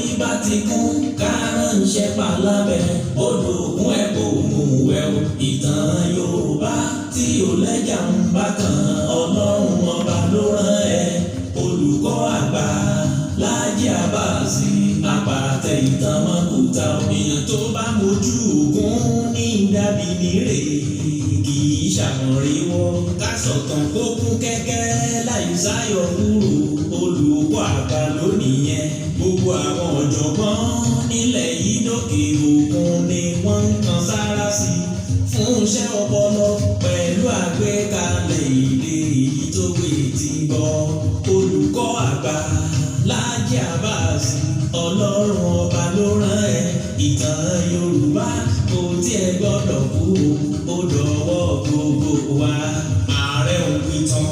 Orí bá ti kún kárànṣẹ́ palábẹ́ odò ògùn ẹ̀ kò mú wẹ̀ o. Ìtàn Yorùbá tí ò lẹ́jà ń bá kan, Ọlọ́run Ọba ló rán ẹ. Olùkọ́ àgbà Láàjì Àbáàsì, àpàtẹ ìtàn mọ́kúta. Èèyàn tó bá mojú ògùn ní dàbí nírè, kì í ṣàmọ̀ríwọ́. Ká sọ̀tàn kó kún kẹ́kẹ́ láì sáyọ̀ kúrò, olùkọ́ àgbà lónìí yẹn. Gbogbo àwọn ọ̀jọ̀gbọ́n nílẹ̀ yìí lókè òkun ni wọ́n ń kan sára sí fún iṣẹ́ ọpọlọ pẹ̀lú àgbékalẹ̀ èdè èyí tó wé ti gbọ́. Olùkọ́ àgbà Láàjì Àbáàsì, Ọlọ́run Ọba ló rán ẹ. Ìtàn Yorùbá kò tiẹ̀ gbọ́dọ̀ kú, ó dọ̀wọ́ gbogbo wa. Ààrẹ òpìtàn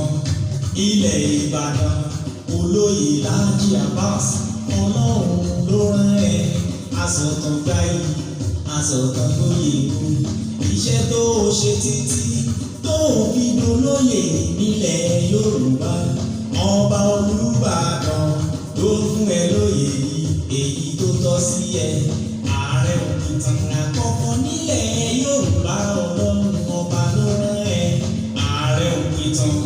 ilẹ̀ Ìbàdàn, olóyè Láàjì Àbáàsì, Ọlọ́run ló rán ẹ. Asọ̀tàn gbayì, asọ̀tàn gboyè o. Iṣẹ́ tó o ṣe títí tó o fi dolóyè nílẹ̀ Yorùbá, ọba Olúbàdàn ló fún ẹ lóyè yìí, èyí tó tọ́ sí ẹ. Ààrẹ òpìtàn àkọ́kọ́ nílẹ̀ Yorùbá, Ọlọ́run Ọba ló rán ẹ. Ààrẹ òpìtàn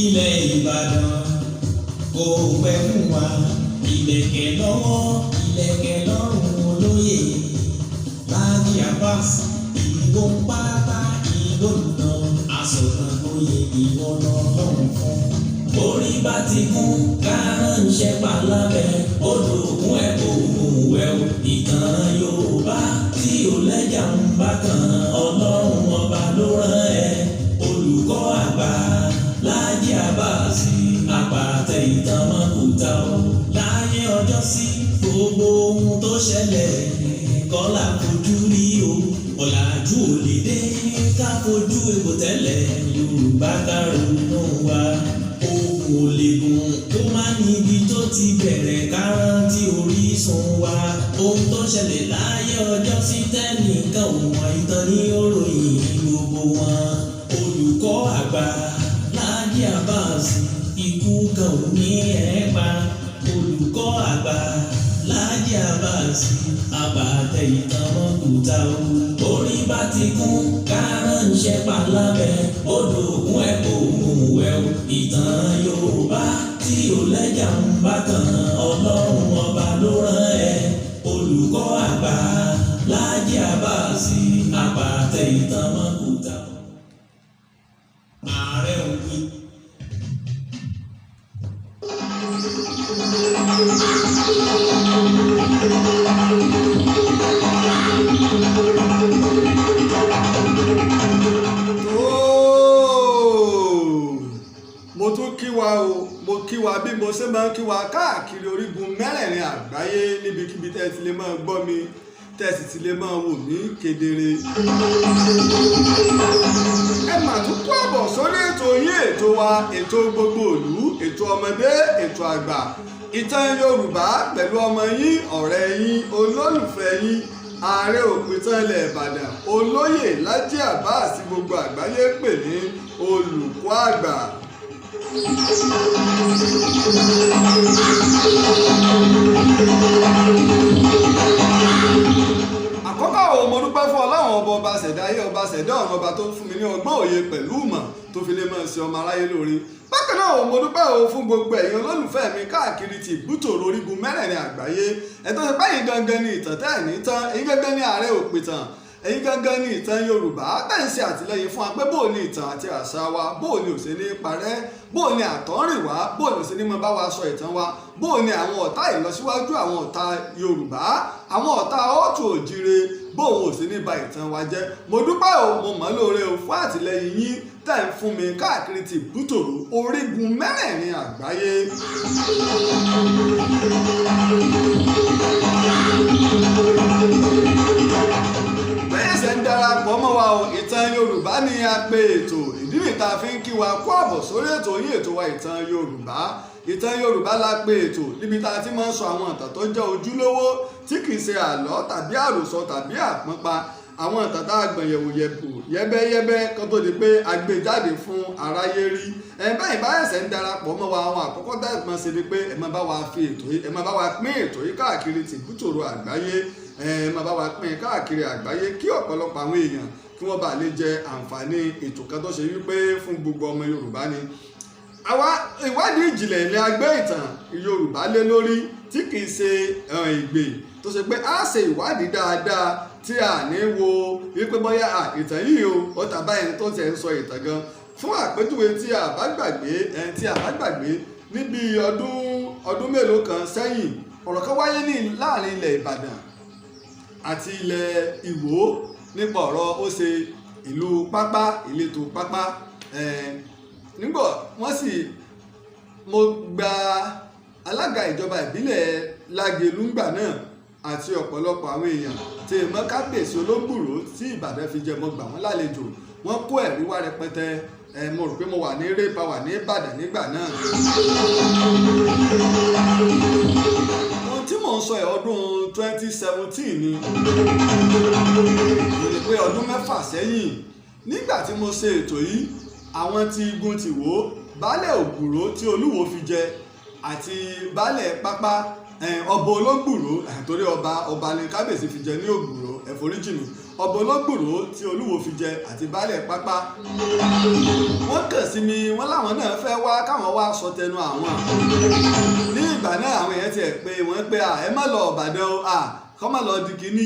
ilẹ̀ Ìbàdàn, kò pẹ́ fún wa. Ìlẹ̀kẹ̀ lọ́wọ́, ìlẹ̀kẹ̀ lọ́rùn, olóyè Láàjì Àbáàsì, ìgò ń pátá ìgò nà, asọ̀tàn oyè ìwọ lọ́lọ́run fún. Orí bá ti kún kárànṣẹ́ palábẹ́ odò ògùn ẹ̀ kò mú wẹ̀ o. Ìtàn Yorùbá tí ò lẹ́jà ń bá kan, Ọlọ́run Ọba ló rán ẹ. Olùkọ́ àgbà Láàjì Àbáàsì, àpàtẹ ìtàn mọ́kúta o. Láyé ọjọ́ sí, gbogbo ohun tó ṣẹlẹ̀ kọ́lá fojú rí o. Ọ̀làjú ò lè dé ká fojú egbò tẹ́lẹ̀. Yorùbá, ká ronú wa. Ohun ò lè gùn kó má níbi tó ti bẹ̀rẹ̀, ká rántí orísun wa. Ohun tó ṣẹlẹ̀ láyé ọjọ́ sí tẹ́nìkan ò mọ̀, ìtàn ní òròyìn gbogbo wọn. Olùkọ́ àgbà Láàjì Àbáàsì, ikú kan ò ní ẹ̀ pa. Olùkọ́ àgbà Láàjì Àbáàsì, àbàtẹ ìtàn mọ́kúta o. Orí bá ti kún kárànṣẹ́ palábẹ́ odò ògùn ẹ̀ kò mú wẹ̀ o. Ìtàn Yorùbá tí ò lẹ́jà ń bá kan, Ọlọ́run Ọba ló rán ẹ. Olùkọ́ àgbà Láàjì Àbáàsì, àpàtẹ ìtàn mọ́kúta. Ààrẹ òpin. Tóò, mo tún kí wa o. Mo kí wa bí mo ṣe máa ń kí wa káàkiri orígun mẹ́rẹ̀ẹ̀rin àgbáyé, níbikíbi tẹ́ ẹ ti lè máa gbọ́ mi, tẹ́ ẹ sì ti lè máa wò mí kedere. Ẹ mà tún kú àbọ̀ sórí ètò yín, ètò wa, ètò gbogbo ìlú, ètò ọmọdé, ètò àgbà, ìtàn Yorùbá, pẹ̀lú ọmọ yín, ọ̀rẹ́ yín, olólùfẹ́ yín, ààrẹ òpìtàn ilẹ̀ Ìbàdàn, olóyè Láàjì Àbáàsì, gbogbo àgbáyé pè ní olùkọ́ àgbà. Àkọ́kọ́ o, mo dúpẹ́ fún Ọlọ́run Ọba, ọba ṣẹ̀dá ayé, ọba ṣẹ̀dá ọ̀run, ọba tó fún mi ní ọgbọ́n, òye pẹ̀lú ìmọ̀ tó fi lè máa ṣe ọmọ aráyé lóore. Bákan náà o, mo dúpẹ́ o fún gbogbo ẹ̀yin olólùfẹ́ mi káàkiri ti ìbútòrò orígun mẹ́rẹ̀ẹ̀rin àgbáyé. Ẹ̀tọ́ ṣe báyìí gangan ni ìtàn tẹ́ ẹ̀ ní tán, ẹ̀yin gangan ni ààrẹ òpìtàn, ẹ̀yin gangan ni ìtàn Yorùbá tẹ̀ ń ṣe àtìlẹ́yìn fún wa pé bóò ni ìtàn àti àṣà wa, bóò ni ò ṣe ní parẹ́, bóò ni àtọ́rìn wá, bóò ni ò ṣe ní mọ bá wa sọ ìtàn wa, bóò ni àwọn ọ̀tá ìlọsíwájú, àwọn ọ̀tá Yorùbá, àwọn ọ̀tá ọ̀tún òjire, bóò ò ṣe ní ba ìtàn wa jẹ́. Mo dúpẹ́ o, mo mọ̀ lóore o fún àtìlẹ́yìn yín tẹ̀ ń fún mi káàkiri ti ìbútòrò orígun mẹ́rẹ̀ẹ̀rin àgbáyé. Bẹ́ẹ̀ ṣe ń darapọ̀ mọ́ wa o, ìtàn Yorùbá ni a pe ètò. Ìdí nìyí tá a fi ń kí wa kó àbọ̀ sórí ètò yín, ètò wa, ìtàn Yorùbá. Ìtàn Yorùbá la pe ètò, níbi tá a ti máa ń sọ àwọn ìtàn tó jẹ́ ojúlówó, tí kì í ṣe àlọ́ tàbí àròsọ tàbí àpọ́npa. Àwọn ìtàn tá a gbọ̀nyẹ̀wò yẹ̀bù yẹ́bẹ́yẹ́bẹ́ kan tó di pé a gbé jáde fún aráyé rí. Ẹ báyìí bá ẹsẹ̀ ń darapọ̀ mọ́ wa, àwọn àkọ́kọ́ tá ẹ̀ máa ṣe ni pé ẹ máa bá wa fi ètò yìí, ẹ máa bá wa pín ètò yìí káàkiri tìbútòrò àgbáyé. Ẹ máa bá wa pín káàkiri àgbáyé kí ọ̀pọ̀lọpọ̀ àwọn èèyàn kí wọ́n bá lè jẹ àǹfààní ètò kan tó ṣe wípé fún gbogbo ọmọ Yorùbá ni. Àwa ìwádìí ìjìnlẹ̀ ni a gbé ìtàn Yorùbá lé lórí, tí kì í ṣe ìgbè tó ṣe pé a ṣe ìwádìí dáadáa, tí a ní wo wípé bóyá ìtàn yìí o, ó tàbá ẹni tó ti ẹ̀ ń sọ ìtàn gan. Fún àpèjúwe, tí a bá gbàgbé, níbi ọdún mélòó kan sẹ́yìn, ọ̀rọ̀ kan wáyé ní láàrin ilẹ̀ Ìbàdàn àti ilẹ̀ Ìwó nípa ọ̀rọ̀ ó ṣe ìlú Pápá, ìletò Pápá. Nígbà wọ́n sì mo gba alága ìjọba ìbílẹ̀ Lágelú ńgbà náà àti ọ̀pọ̀lọpọ̀ àwọn èèyàn tí ìmọ̀ kábíyèsí Ológbùrò tí Ìbàdàn fi jẹ, mo gbà wọ́n lálejò, wọ́n kó ẹ̀rí wá rẹpẹtẹ. Mo rò pé mo wà ní Ray Power ní Ìbàdàn nígbà náà. Ohun tí mò ń sọ ẹ̀, ọdún 2017 ni, mo lè pé ọdún 6 sẹ́yìn. Nígbà tí mo ṣe ètò yìí, àwọn tí igun ti wò ó, baálẹ̀ Ògbùrò tí Olúwo fi jẹ àti baálẹ̀ Pápá, ọba Ológbùrò, torí ọba ni kábíyèsí fi jẹ ní Ògbùrò, ẹ̀foríjì mi, ọba Ológbùrò tí Olúwo fi jẹ àti baálẹ̀ Pápá, wọ́n kàn sí mi, wọ́n láwọn náà fẹ́ wá káwọn wá sọ tẹnu àwọn. Ní ìgbà náà, àwọn èèyàn tiẹ̀ pé wọ́n pé ẹ má lọ Ìbàdàn o, kọ́ má lọ di kínní.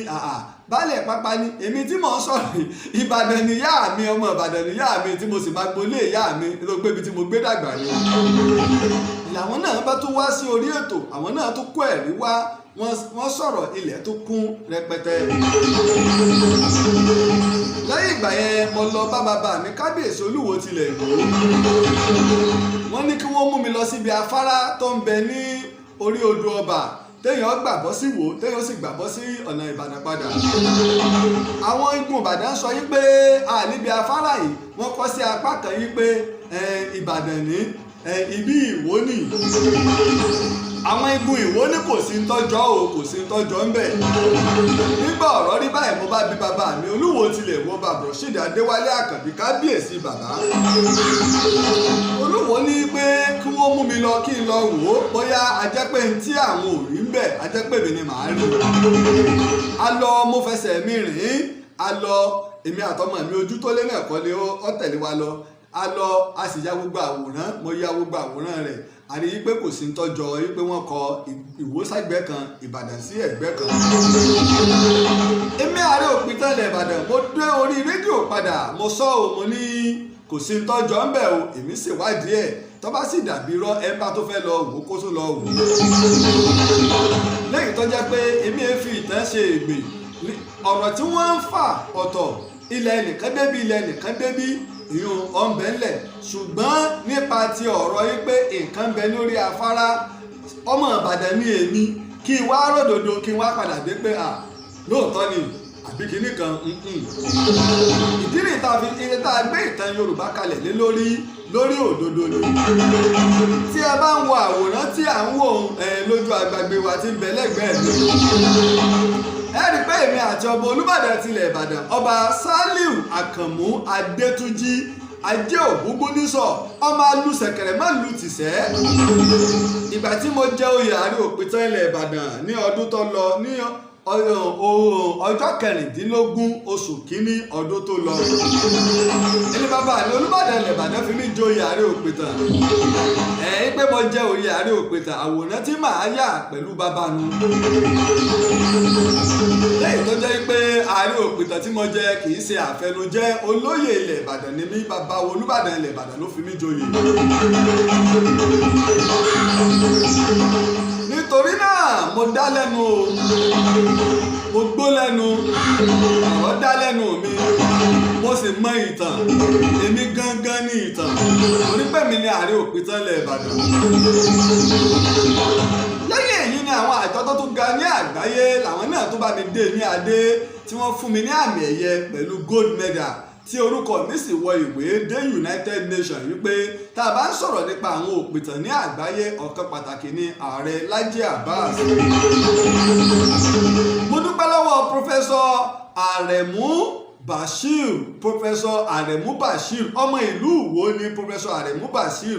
Baálẹ̀ Pápá ní èmi tí mò ń sọ̀rọ̀, Ìbàdàn ni ìyá mi, ọmọ Ìbàdàn ni ìyá mi, tí mo sì máa gbolé ìyá mi tó gbé ibi tí mo gbé dàgbà ni. Làwọn náà bá tún wá sí orí ètò, àwọn náà tún kó ẹ̀rí wá, wọ́n sọ̀rọ̀, ilẹ̀ tó kún rẹpẹtẹ. Lẹ́yìn ìgbà yẹn, mo lọ bá bàbá mi kábíyèsí Olúwo tilẹ̀ Ìwó. Wọ́n ní kí wọ́n mú mi lọ síbi afárá tó ń bẹ ní orí odò ọba, téèyàn gbàgbọ́ sí Wò, téèyàn sì gbàgbọ́ sí ọ̀nà Ìbàdàn padà. Àwọn igun Ìbàdàn sọ yí pé a níbi afárá yìí, wọ́n kọ́ sí apá kan yí pé Ìbàdàn ní ibi, Ìwó nì. Àwọn igun Ìwó ní kò sí tọ́jọ́ o, kò sí tọ́jọ́ ń bẹ̀. Nígbà ọ̀rọ̀ rí báyìí, mo bá bí bàbá mi Olúwo tilẹ̀ Ìwó, bàbá Rasheed Adéwálé Àkànbí, kábíyèsí bàbá. Olúwo ní pé kí wọ́n mú mi lọ kí n lọ wò ó, bóyá ajẹ́pẹ́ ń tí àwọn ò rí ń bẹ̀, ajẹ́pẹ́ mi ni màá rí. A lọ, mo fẹsẹ̀ mi rìn, a lọ, èmi àtọmọ mi ojú tó lé náà kọ́lé, ó tẹ̀lé wa lọ. A lọ, a sì ya gbogbo àwòrán, mo ya gbogbo àwòrán rẹ̀, a rí i pé kò sí ń tọ́jọ́ i pé wọ́n kọ Ìwó ságbẹ́ kan, Ìbàdàn sí ẹ̀gbẹ́ kan. Èmi ààrẹ òpìtàn ilẹ̀ Ìbàdàn, mo dé orí rédíò padà, mo sọ ọ́, mo ní kò sí ń tọ́jọ́ ń bẹ̀ o, èmi ṣèwádìí ẹ̀, tó bá sì dàbí irọ́, ẹ bá tó fẹ́ lọ wò kó tó lọ wò. Lẹ́yìn tó jẹ́ pé èmi ẹ fi ìtàn ṣe ègbè, ọ̀rọ̀ tí wọ́n ń fà ọ̀tọ̀, ilẹ̀ nìkan débí, ilẹ̀ nìkan débí, ìyún ọ̀nbẹ ńlẹ̀, ṣùgbọ́n nípa ti ọ̀rọ̀ yìí pé nǹkan bẹ lórí afárá, ọmọ Ìbàdàn ní èmi, kí n wá ròdòdó, kí n wá padà dé pé à lóòótọ́ ni àbí kinní kan. Ìdí nìyí tá a fi ilé tá a gbé ìtàn Yorùbá kalẹ̀ lé lórí òdodo ni. Tí ẹ bá ń wo àwòrán tí à ń wò lójú àgbàgbé wa tí ń bẹ lẹ́gbẹ̀ẹ́ mi, ẹ rí i pé èmi àti ọba Olúbàdàn tilẹ̀ Ìbàdàn, Ọba Sàlíù Àkànmú Adétúnjì Ajé Ògúngúnnísọ̀, ọmọ alùsẹ̀kẹ̀rẹ̀ má lu tìṣẹ́. Ìgbà tí mo jẹ oyè ààrẹ òpìtàn ilẹ̀ Ìbàdàn ní ọdún tó lọ, ní ọjọ́ 16 oṣù kínní ọdún tó lọ, ẹni bàbá mi Olúbàdàn ilẹ̀ Ìbàdàn fi mí joyè ààrẹ òpìtàn. Ẹ̀yin pé mo jẹ oyè ààrẹ òpìtàn, àwòrán tí màá yà pẹ̀lú bàbá nu. Lẹ́yìn tó jẹ́ pé ààrẹ òpìtàn tí mo jẹ kì í ṣe àfẹnujẹ́, olóyè ilẹ̀ Ìbàdàn ni mí, bàbá Olúbàdàn ilẹ̀ Ìbàdàn ló fi mí joyè. Nítorí náà, mo dá lẹ́nu o, mo gbó lẹ́nu, ọ̀rọ̀ dá lẹ́nu mi, mo sì mọ ìtàn, èmi gangan ní ìtàn, torí pé mi ni ààrẹ òpìtàn ilẹ̀ Ìbàdàn. Lẹ́yìn èyí ni àwọn àjọ tó tún ga ní àgbáyé làwọn náà tó bá mi dé ní adé, tí wọ́n fún mi ní àmì ẹ̀yẹ pẹ̀lú gold medal, tí orúkọ mi sì wọ ìwé dé United Nations wípé tá a bá ń sọ̀rọ̀ nípa àwọn òpìtàn ní àgbáyé, ọ̀kan pàtàkì ni ààrẹ Laji Abbas. Mo dúpẹ́ lọ́wọ́ Professor Àrẹ̀mú Bashir, Professor Àrẹ̀mú Bashir, ọmọ ìlú Ìwó ni Professor Àrẹ̀mú Bashir.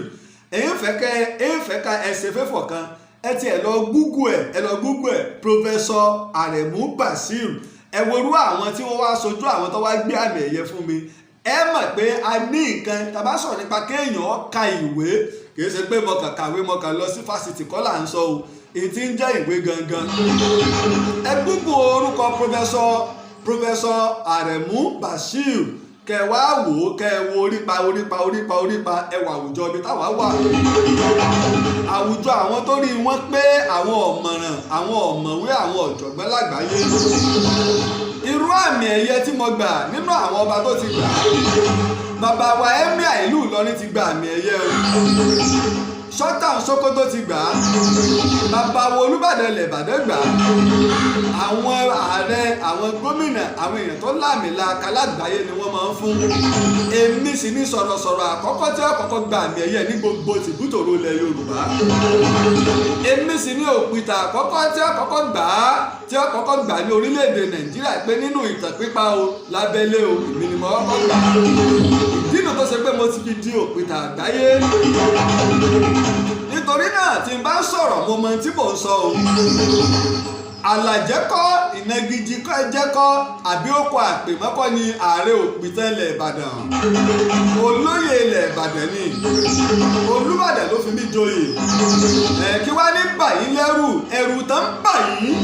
Èyí fẹ́ kẹ́, èyí fẹ́ ká ẹ ṣe fẹ́fọ̀ kan, ẹ tiẹ̀ lọ Google ẹ̀, ẹ lọ Google ẹ̀, Professor Àrẹ̀mú Bashir. Ẹ worú àwọn tí wọ́n wá sojú àwọn tó wá gbé àmì ẹ̀yẹ fún mi. Ẹ mọ̀ pé a ní nǹkan tá a bá sọ̀rọ̀ nípa kéèyàn ka ìwé. Kì í ṣe pé mo kàn kàwé, mo kàn lọ sí fásitì kọ́ là ń sọ o. Èyí tí ń jẹ́ ìwé gangan, ẹ Google orúkọ Professor Àrẹ̀mú Bashir, kẹ wá wò ó, kẹ wo orípa, orípa, orípa, orípa. Ẹ wà àwùjọ ibi táwa wà, àwùjọ àwọn tó rí wọn pé àwọn ọ̀mọ̀ràn, àwọn ọ̀mọ̀wé, àwọn ọ̀jọ̀gbọ́n lágbàáyé. Irú àmì ẹ̀yẹ tí mo gbà, nínú àwọn ọba tó ti gbà, bàbá wa Emir ìlú Ìlọrin ti gba àmì ẹ̀yẹ o, Sultan Sokoto ti gbà á, bàbá wo Olúbàdàn ilẹ̀ Ìbàdàn gbà á, àwọn ààrẹ, àwọn gómìnà, àwọn èèyàn tó láàmìlaaka lágbàáyé ni wọ́n máa ń fún. Èmi sì ní sọ̀rọ̀sọ̀rọ̀ àkọ́kọ́ tí ó kọ́kọ́ gba àmì ẹ̀yẹ ní gbogbo tìbútòrò ilẹ̀ Yorùbá. Èmi sì ní òpìtàn àkọ́kọ́ tí ó kọ́kọ́ gbà á, tí ó kọ́kọ́ gbà ní orílẹ̀-èdè Nàìjíríà, pé nínú ìtàn pípa o lábẹ́lé o, èmi ni mo kọ́kọ́ gbà á. Ìdí nu tó ṣe pé mo ti fi di òpìtàn àgbáyé. Nítorí náà, tí n bá sọ̀rọ̀, mo mọ tí mò ń sọ o. Àlàjẹ́ kọ́, ìnagijì kọ́, ẹjẹ́ kọ́, àbí ó kọ àpèmọ́kọ́ ni. Ààrẹ òpìtàn ilẹ̀ Ìbàdàn, olóyè ilẹ̀ Ìbàdàn ni. Olúbàdàn ló fi mí joyè ẹ̀. Kí wá ní bà yín lẹ́rù? Ẹ̀rù tán ń bà yín.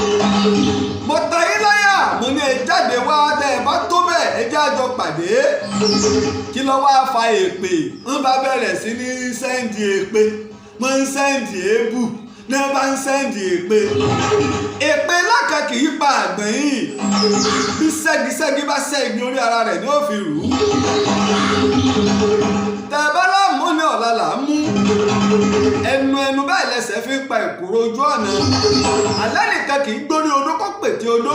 Mo ta yín láyà, mo ní ẹ jáde wá. Tẹ́ ẹ bá tó bẹ́ẹ̀, ẹ jẹ́ àjọ pàdé. Kí ló wá fa èpè? Ń bá bẹ̀rẹ̀ sí ní send èpè, mo ń send èébù ní wọ́n bá ń send èpè. Èpè lákàn kì í pa àgbọ̀n yìí. Bí ṣẹ́gi-ṣẹ́gi bá ṣẹ́gi, orí ara rẹ̀ ní ó fi rù ú. Tẹ́ ẹ bá láàmú ní ọ̀la là ń mú ẹnu ẹnu báyìí, lẹ́sẹ̀ fi ń pa ìkúrò ojú ọ̀nà. Alẹ́ nìkan kì í gbórí odó kó pètè odó,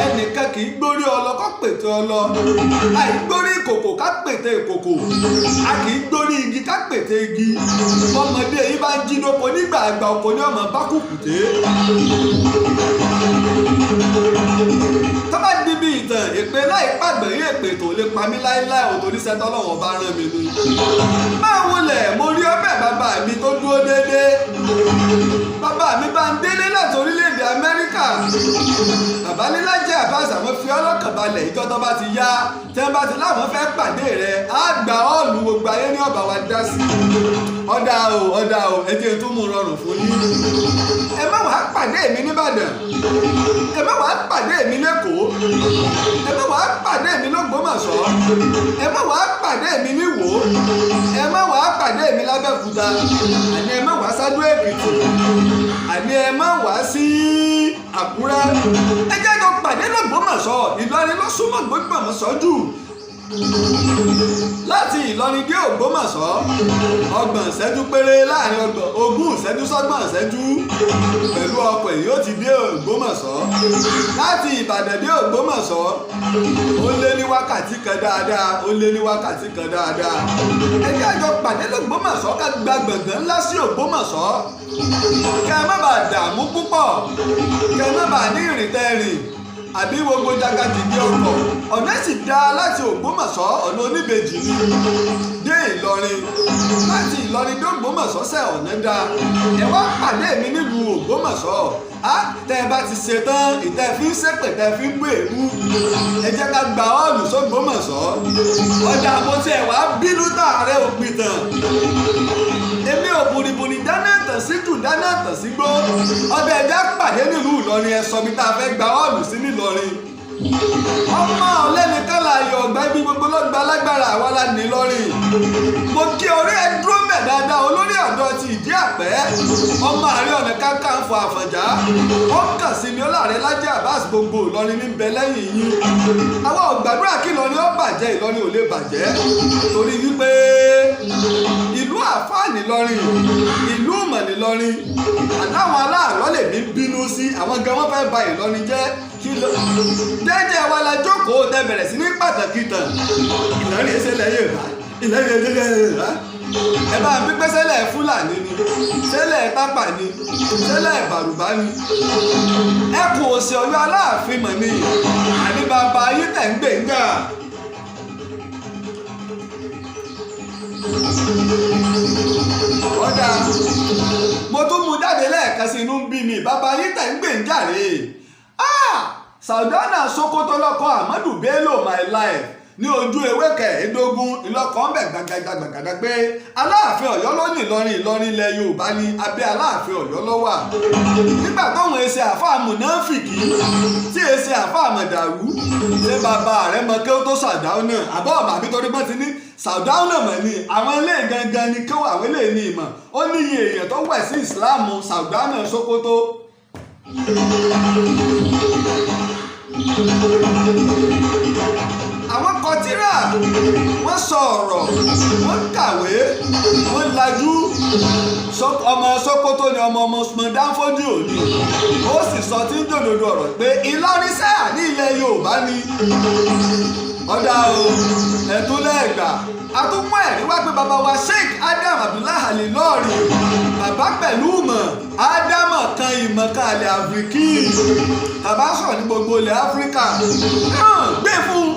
ẹnìkan kì í gbórí ọlọ kó pètè ọlọ. Àìgbórí ìkòkò ká pètè ìkòkò, a kì í gbórí igi ká pètè igi. Ọmọdé yìí bá ń jí lóko nígbà àgbà oko ní ọmọ bá kùkùté. Tó bá di bí ìtàn, èpè láì pàgbẹ́ yín, èpè tó lè pa mí láéláé ò, torí sẹ́tọ́ lọ́wọ́ bá rán mi ni. Máa wọlé, mo rí ọbẹ̀ bàbá mi tó dúró déédéé. Bàbá mi bá ń délé láti orílẹ̀-èdè Amẹ́ríkà. Bàbá nílá jẹ́ àbáṣà, àwọn fi ọlọ́kàn balẹ̀. Ìjọ tó bá ti yá, tí wọ́n bá ti láwọn fẹ́ pàdé rẹ̀, á gba ọ́ọ̀lù, gbogbo ayé ní ọ̀bà wa dá sí. Ọ̀dà o, ọ̀dà o, ẹ jẹ́ tó mú rọrùn fún yín. Ẹ má wàá pàdé mi nìbàdàn, ẹ má wàá pàdé mi lẹ́kọ̀ọ́, ẹ má wàá pàdé mi lọ́gbọ́mọ̀ṣọ́, ẹ má wàá pàdé mi níwò, ẹ má wàá pàdé mi lábẹ́òkúta, àní ẹ má wàá sádó Èkìtì, àní ẹ má wàá sí Àkúrẹ́. Ẹ jẹ́ jọ pàdé lọ́gbọ́mọ̀ṣọ́. Ìlọrin ló súnmọ́ Ògbómọ̀ṣọ́ jù. Láti Ìlọrin dé Ògbómọ̀ṣọ́, 30 ìṣẹ́jú péré, láàrin 30, 20 ìṣẹ́jú sọ́gbọ̀n ìṣẹ́jú pẹ̀lú ọkọ̀, èyí ó ti dé Ògbómọ̀ṣọ́. Láti Ìbàdàn dé Ògbómọ̀ṣọ́, ó lé ní wákàtí kan dáadáa, ó lé ní wákàtí kan dáadáa. Ẹ jẹ́ àjọ pàdé lÓgbómọ̀ṣọ́, ká gba gbọ̀ngàn ńlá sí Ògbómọ̀ṣọ́, kẹ́ ẹ má bàa dààmú púpọ̀, kẹ́ ẹ má bàa ní ìrìntẹ́rìn àbí gbogbo jagajìgì ọkọ̀. Ọ̀nà sì dá láti Ògbómọ̀ṣọ́, ọ̀nà oníbejì ni dé Ìlọrin. Láti Ìlọrin dé Ògbómọ̀ṣọ́ sẹ́, ọ̀nà dá. Ẹ wá pàdé mi nílùú Ògbómọ̀ṣọ́. Á tẹ́ ẹ bá ti ṣe tán, ìtẹ́ fi ń ṣépè, tẹ́ fi ń gbé èébú, ẹ jẹ́ ká gba ọ́ọ̀lù sÓgbómọ̀ṣọ́. Ọjà mo tiẹ̀ wá bínú tààrẹ òpìtàn, èmi ò bùrìbùrì dáná tàn sí jù, dáná tàn sí gbó. Ọbẹ̀ ẹja pàdé nílùú Ìlọrin. Ẹ sọ mi tá a fẹ́ gba ọ́ọ̀lù sí nílọrin. Ọmọ ọlẹ́nìkan láàyò ọ̀gbà ibi gbogbo lọ́gba lágbára, àwa la ní lọ́rìn. Mo kí orí ẹ dúró mẹ́ dáadáa. Olórí ọ̀dọ́ ti ìdí àpẹ́, ọmọ Ààrẹ Ọ̀nà Kakanfò Àfọ̀njá, ó kàn sí mi ọlọ́ọ̀rẹ́ Lájí Abbas. Gbogbo Ìlọrin ní bẹ lẹ́yìn yín. Àwa ò gbàdúrà kí Ìlọrin ó bàjẹ́. Ìlọrin ò lè bàjẹ́, torí wípé ìlú àfáà nìlọrin, ìlú ìmọ̀ nìlọrin. Àtàwọn aláàlọ́ lèmi bínú sí, àwọn gan wọ́n fẹ́ ba Ìlọrin jẹ́. Kí ló jẹ́jẹ́ wa la jókòó tẹ bẹ̀rẹ̀ sí ní pàtàkì tàn? Ìlọrin ẹsẹ̀ lẹ́yìn Yorùbá, Ìlọrin ẹsẹ̀ lẹ́yìn Yorùbá. Ẹ bá ń pípẹ́ sẹ́lẹ̀ Fúlàní ni, sẹ́lẹ̀ Tápà ni, sẹ́lẹ̀ Bàrùbá ni. Ẹkùn òsì Ọ̀yọ́ Aláàfin mọ̀ ni, àní bàbá yín tẹ̀ ń gbè ń gbà. Ọ̀dà, mo tún mú jáde lẹ́ẹ̀kan sí, inú ń bí mi. Bàbá yín tẹ̀ ń gbè ń jàre. Sardauna Sokoto lọ́kọ Ahmadu Bello, My Life, ní ojú ewé 15 ìlọkọ̀ ń bẹ̀ gbàgàdàgbàgàdà pé Aláàfin Ọ̀yọ́ ló ní Ìlọrin, Ìlọrin ilẹ̀ Yorùbá ní abẹ́ Aláàfin Ọ̀yọ́ ló wà. Nígbà tóun èsè àfáà mùnáfìkì tí èsè àfáà mọ̀dàrú, ṣé bàbá rẹ̀ mọ kí ó tó Sardauna àbọ̀ ọ̀mà àbí torí bọ́n ti ní Sardauna mọ̀ ni àwọn eléyìí gangan ni kí àwọn eléyìí ní ìmọ̀. Ó níye èèyàn tó wẹ̀ sí ìsìláàmù Sardauna Sokoto. Àwọn kọ tírà, wọ́n sọ ọ̀rọ̀, wọ́n kàwé, wọ́n lajú. Ọmọ Sokoto ni ọmọ ọmọ Usman Danfodio ni. Ó sì sọ tí ń jòdòdò ọ̀rọ̀ pé Ìlọrin sẹ́yà ní ilẹ̀ Yorùbá ni. Ọ̀dà o, ẹ̀tún lẹ́ẹ̀gbà. Àtúmọ̀ ẹ̀rí wá pé bàbá wa Sheikh Adam Abdullahi Al-Ilory, bàbá pẹ̀lú ìmọ̀ Ádámọ̀ kan ìmọ̀ kan àlẹ́ Áfíríkì. Bàbá sọ̀rọ̀ ní gbogbo ilẹ̀ Áfíríkà. Gbé fún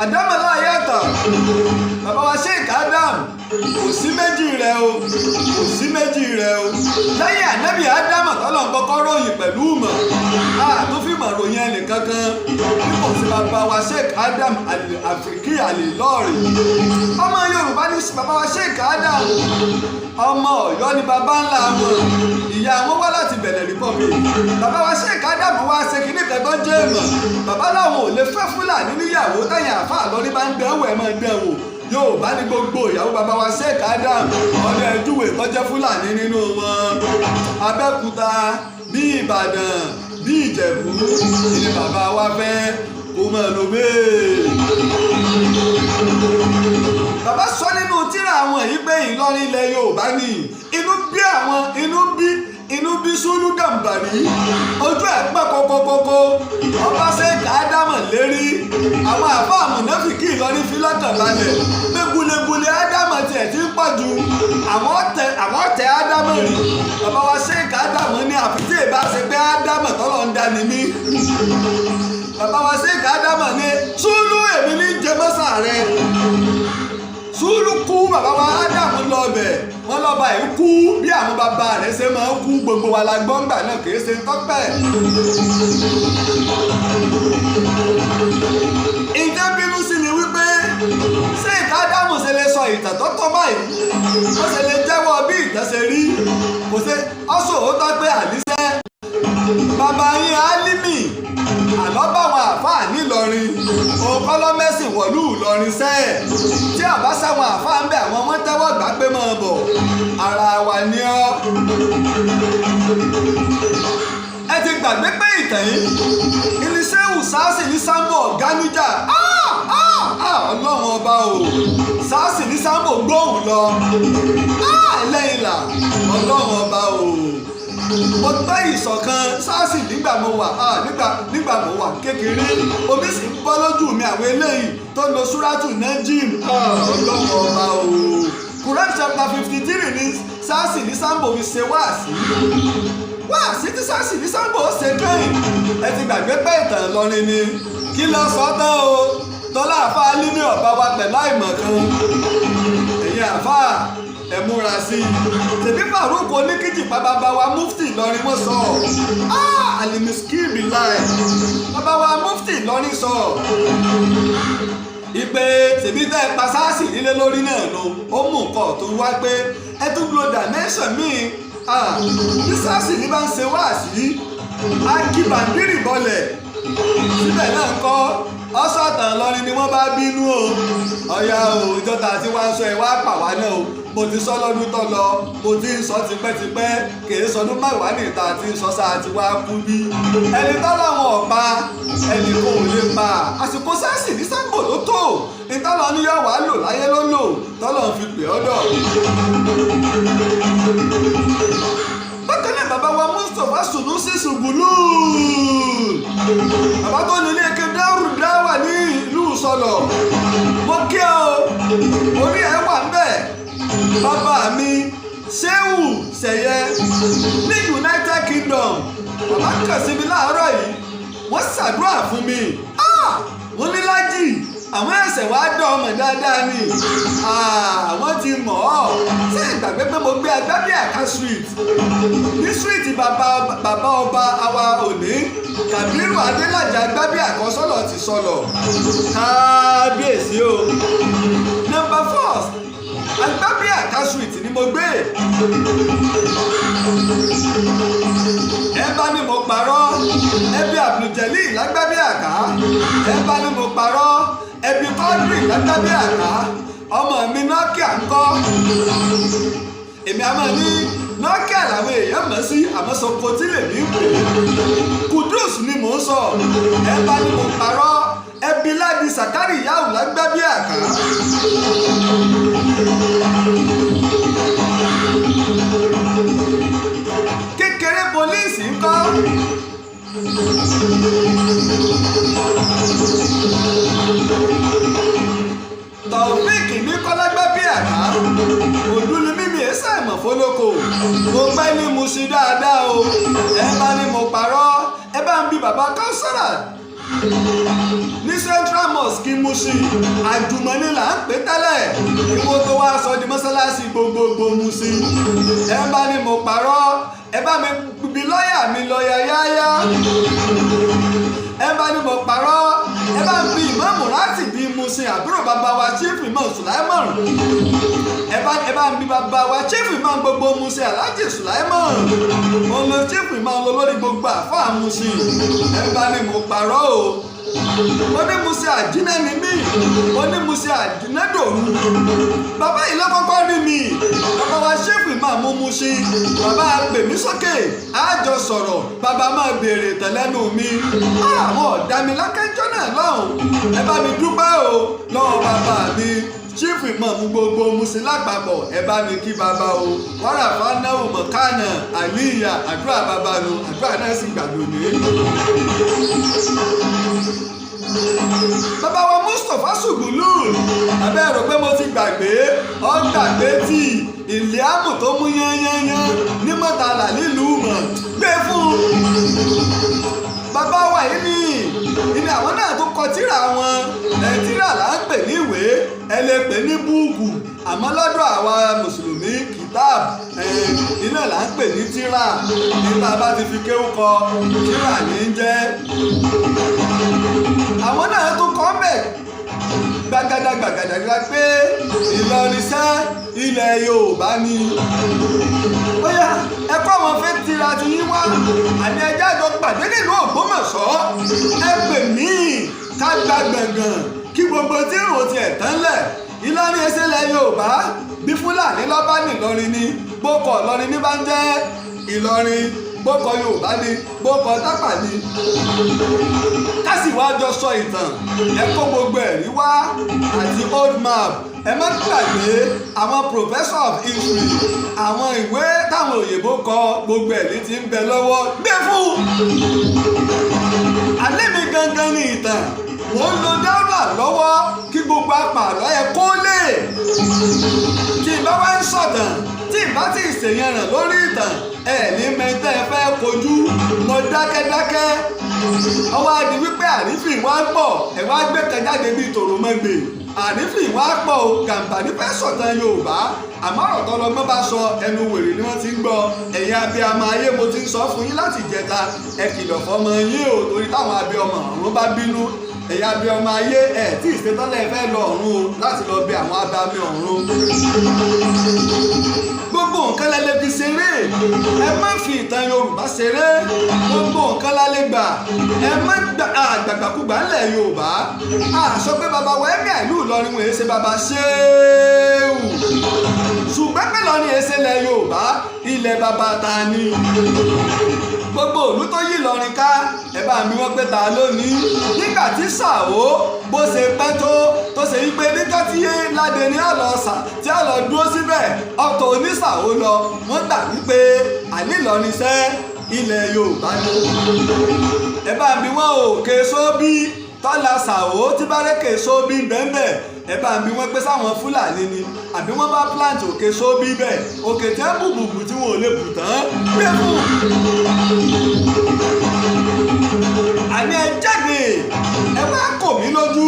Ádámọ̀ láàyè àtọ̀. Bàbá wa Sheikh Adam, kò sí méjì rẹ o, kò sí méjì rẹ o. Lẹ́yìn ànábì Ádámọ̀ tọ́lọ̀ ń kọ́kọ́ ròyìn pẹ̀lú ìmọ̀, a tó fi mọ̀ ròyìn ẹnì kankan bí kò sí bàbá wa Sheikh Adam Al-Afriki Al-Ilory. Ọmọ Yorùbá ní bàbá wa Sheikh Adam, ọmọ Ọ̀yọ́ ni bàbá ńlá wọn, ìyá wọn wá láti Benin Republic. Bàbá wa Sheikh Adam wá ṣe kíní kan tó jẹ́ ìmọ̀. Bàbá làwọn ò lè fẹ́ Fúlàní níyàwó, táyà àfáà lọ́rí bá ń dánwò ẹ̀ máa ń dánwò. Yorùbá ní gbogbo ìyàwó bàbá wa Sheikh Adam, ọdẹ ẹdúwèé tó jẹ́ Fúlàní nínú wọn. Abẹ́òkúta bí Ìbàdàn bí Ìjẹ̀bú ni bàbá wa fẹ́ kó máa lò bẹ́ẹ̀. Bàbá sọ nínú tírà àwọn yìí pé Ìlọrin ilẹ̀ Yorùbá ni. Inú bí àwọn, inú bí Sùlù Gàmbàrí, ojú ẹ̀ pẹ́ kókókókó. Ọba Sheikh Ádámọ̀ lérí àwọn àfáà mùnáfìkì Ìlọrin fi lọ́kàn balẹ̀ pé gulegule Ádámọ̀ tiẹ̀ ti ń pọ̀ ju àwọn tẹ Ádámọ̀ rí. Bàbá wa Sheikh Ádámọ̀ ní àfi tí ìbá ṣe pé Ádámọ̀ tọ́lọ̀ ń dání mí. Bàbá wa Sheikh Ádámọ̀ ní Sùlù èmi ní jẹmọ́sà rẹ̀. Sùlù kú, bàbá wa Ádámù lọ bẹ̀, wọ́n lọ́ba yìí kú bí àwọn bàbá rẹ̀ ṣe máa ń kú, gbogbo wa la gbọ́ ńgbà náà, kì í ṣe tọ́pẹ́. Ìjẹ́ bínú sí ni wípé Sheikh Ádámù ṣe lè sọ ìtàn tó tọ́ báyìí, ó ṣe lè jẹ́wọ́ bí ìtàn ṣe rí, kò ṣe ọ́sọ̀ ó tọ́ pé àníṣe bàbá yín Álímì àlọ́ báwọn àfáà nílọrin, òkọ́lọ́mẹ́sìn wọ̀lú Ìlọrin sẹ́ẹ̀ tí àbá sáwọn àfáà ń bẹ̀ àwọn wọ́n tẹ́wọ́ gbà pé máa bọ̀ ara wa ni ọ́. Ẹ ti gbàgbé pé ìtàn yìí iléeṣẹ́ Sáàsì ní Sambo Ọ̀gáníjà, Ọlọ́run ọba o, Sáàsì ní Sambo gbóhùn lọ ẹlẹ́yìn là, Ọlọ́run ọba o. Mo gbọ́ ìṣọ̀kan Sáàsì nígbà mo wà nígbà mo wà kékeré, omi sì ń bọ́ lójú mi àwọn eléyìí tó lo súrátù Najim, Ọlọ́run ọba o. Quran chapter 53 ní Sáàsì ní Sambo fi ṣe wáàsí. Wáàsí tí Sáàsì ní Sambo ó ṣe kẹ́yìn. Ẹ ti gbàgbé pé ìtàn Ìlọrin ni. Kí lọ sọ tán o? Tọ́lá àfáà Álímì ọ̀bá wa pẹ̀lú àìmọ̀ kan. Ẹ̀yin àfáà ẹ múra sí i. Tèmi Farouk oníkìjìpá bàbá wa Mufti Ìlọrin wọ́n sọ. Alimiski bilai. Bàbá wa Mufti Ìlọrin sọ. Ìpè tèmi tẹ́ ẹ pa Sáàsì nílé lórí náà nu, ó mú nǹkan tó wá pé ẹ tún lo dimension míì. Bí Sáàsì ní bá ń ṣe wáàsí, á kí bàndírì bọlẹ̀. Síbẹ̀ náà kọ́, ọ̀sọ̀tàn Ìlọrin ni wọ́n bá bínú o. Ọ̀yà o, ìjọta tí wọ́n ń sọ ẹ̀ wá pà wá náà o. Mo ti sọ lọ́dún tó lọ, mo ti ń sọ tipẹ́tipẹ́, kìí sọdún mẹ́wàá níta tí ń sọ sáà tí wàá kú bí. Ẹni tọ́lọ́wọ̀n ọ̀pá, ẹnì kan ò lè pa. Àsìkò Sáàsì ní Sambo ló tó. Ìtọ́lọ́ ní yóò wá lò láyé ló lò, tọ́lọ́ fi pè ọ́ dọ̀. Bákan náà bàbá wa Mustapha Sunusi Sùgùlù, bàbá tó ní ilé ike dẹ́rù dáwà ní ìlú Sọlọ̀. Mo kí ọ, orí ẹ wà ń Bàbá mi Ṣéwù Ṣẹ̀yẹ ní United Kingdom, bàbá kàn sí mi láàárọ̀ yìí, wọ́n ṣàdúrà fún mi. Wọ́n ní Lájì, àwọn ẹ̀sẹ̀ wàá dán ọmọ dáadáa ni wọ́n ti mọ̀ ọ́. Ṣé ìgbàgbé pé mo gbé Agbábíàká Street, ní street bàbá bàbá ọba àwa òní, Kàbírù Adélájà Agbábíàká sọ̀lọ̀ ti sọ̀lọ̀, kábíyèsí o. Number 4 Agbábíàká Street ni mo gbé. Ẹ bá ní mo parọ́, ẹbí Àbùjẹ́lì lágbábíàká. Ẹ bá ní mo parọ́, ẹbí Kọ́dírì lágbábíàká. Ọmọ mi Nokia ń kọ́, èmi a máa ní Nokia làwọn èèyàn mọ̀ sí, àmọ́ Sokoti lèmi ń pè é. Kudus ni mò ń sọ. Ẹ bá ní mo parọ́, ẹbí Ládi Sàkárì Yáwù lágbábíàká. Kékeré pólíìsì ń kọ́. Taofik ní kọ́lágbábíàká. Òdú ni mímí ẹsẹ̀ ìmọ̀ fọlọ́kọ̀. Mo pẹ́ ní mo ṣe dáadáa o. Ẹ bá ní mo parọ́, ẹ bá ń bi bàbá kánsárà ní Central Mosque Mushin. Àjùmọ̀ní là ń pè tẹ́lẹ̀ kí wọ́n tó wá sọ di mọ́sálásí gbogbogbò Mushin. Ẹ bá ní mo parọ́, ẹ bá mi bi lọ́ọ̀yà mi, lọ́ọ̀yà yáyá. Ẹ bá ní mo parọ́, ẹ bá ń bi ìmáàmù láti bí Mushin, àbúrò bàbá wa Chief Imam Sulaiman. Ẹ bá ń bi bàbá wa Chief Imam gbogbo Mushin, Alhaji Sulaiman. Òun ló Chief Imam lọ lórí gbogbo àfáà Mushin. Ẹ bá ní mo parọ́ o. Onímùsẹ̀ àjínà ni mí, onímùsẹ̀ àjínà dòru. Bàbá yìí lọ́kọ́kọ́ rí mi, bàbá wa Chief Imam Mushin. Bàbá pè mí sókè, á jọ sọ̀rọ̀, bàbá máa béèrè tẹ̀lẹ́nu mi. Àwọn ọ̀dà mi lákẹ́jọ́ náà lọ́hùn. Ẹ bá mi dúpẹ́ o lọ́wọ́ bàbá mi Chief Imam gbogbo Mushin lápapọ̀. Ẹ bá mi kí bàbá o. Wàrà fanáwó mọ̀kánà àlíyà, àdúrà bàbá nu, àdúrà náà sì gbàgbọ́ ní. Bàbá wa Mustapha Sùgùlù, abẹ́ rò pé mo ti gbàgbé, ọ gbàgbé tí ìlíàmù tó mú yányányán ní mọ́tàlá nílùú mọ̀ gbé fún. Bàbá wa yìí ní ìní àwọn náà tó kọ tírà wọn. Ẹ tírà là ń pè ní ìwé, ẹ lè pè ní búùkù, àmọ́ lọ́dọ̀ àwa mùsùlùmí kìtáàb iná là ń pè ní tírà. Níta bá ti fi kéwú kọ tírà ní í jẹ́. Àwọn náà tó kọ́ mbẹ̀ gbàgàdà gbàgàdà gba pé Ìlọrin sẹ́ ilẹ̀ Yorùbá ni. Bóyá ẹ kọ́ àwọn fẹ́ tira ti yín wá, àní ẹjẹ́ àjọ pàdé nílùú Ògbómọ̀ṣọ́. Ẹ pè mí ká gba gbọ̀ngàn kí gbogbo tí ìrò tiẹ̀ tán lẹ̀. Ìlọrin ẹsẹ̀ ilẹ̀ Yorùbá, bí Fúlàní lọ́ba nìlọrin ni, bókọ̀ Ìlọrin ní bá ń jẹ́ Ìlọrin, bókọ̀ Yorùbá ni, bókọ̀ Tápà ni. Ká sì wá jọ sọ ìtàn, ẹ kó gbogbo ẹ̀rí wá àti old map. Ẹ má gbàgbé àwọn professor of history, àwọn ìwé táwọn òyìnbó kọ, gbogbo ẹ̀rí ti ń bẹ lọ́wọ́. Gbé fún alẹ́ mi gangan ní ìtàn. Mò ń lo dáwọ́là lọ́wọ́ kí gbogbo apààlọ́ ẹ kó lè. Tí ìbá wá ń sọ̀tàn, tí ìbá tí ìṣèyànràn lórí ìtàn, ẹ ní mẹ́tẹ́ ẹ fẹ́ kojú. Mo dákẹ́dákẹ́, ọwọ́ adi wípé àrífín wá pọ̀, ẹ wá gbé kan jáde bíi tòrómọ́gbè. Àrífín wá pọ̀ o, Gàmbàrí fẹ́ sọ̀tàn Yorùbá, àmọ́ ọ̀rọ̀ tọ́lọ́gbọ́n bá sọ ẹnu wèrè ni wọ́n ti ń gbọ́. Ẹ̀yin abiyamọ ayé, mo ti ń sọ fún yín láti ìjẹta, ẹ kìlọ̀ fọmọ yín o, torí táwọn abiyamọ ọ̀run bá bínú. Ẹ̀yin abiyamọ ayé, ẹ̀ tí ìṣetánlẹ̀ fẹ́ lọ ọ̀run o láti lọ bẹ àwọn abàmì ọ̀run. Gbogbo nǹkan lẹ lè fi ṣeré, ẹ má fi ìtàn Yorùbá ṣeré. Gbogbo nǹkan la lè gbà, ẹ má àgbàgbàkúgbà ńlẹ̀ Yorùbá. A sọ pé bàbá wa Emir ìlú Ìlọrin wọ́n ṣe bàbá ṣéwù, ṣùgbọ́n pé Ìlọrin ẹ̀ ṣe lẹ̀ Yorùbá, ilẹ̀ bàbá ta ni. Gbogbo òlú tó yí Ìlọrin ká, ẹ bá mi wọ́n pé ta lónìí. Nígbà tí Ṣàwó bó ṣe pẹ́ tó ṣe wípé níjọ́ tí Ládé ní ọ̀lọ́ ṣà tí ọ̀lọ́ dúró síbẹ̀, ọ̀tọ̀ oníṣàwó lọ, wọ́n gbà wípé àní Ìlọrin sẹ́ ilẹ̀ Yorùbá ni. Ẹ bá mi wọ́n òkè sóbí tọ́lá Ṣàwó tí bárẹ́kè sóbí bẹ́ẹ̀. Ẹ bá ń bi wọ́n pé sáwọn Fúlàní ni àbí wọ́n bá plant òkè sóbí bẹ́ẹ̀, òkè tí wọ́n bùbùbù tí wọn ò lè bù tán gbé fún. Àní ẹ jáde, ẹ wá kò mí lójú,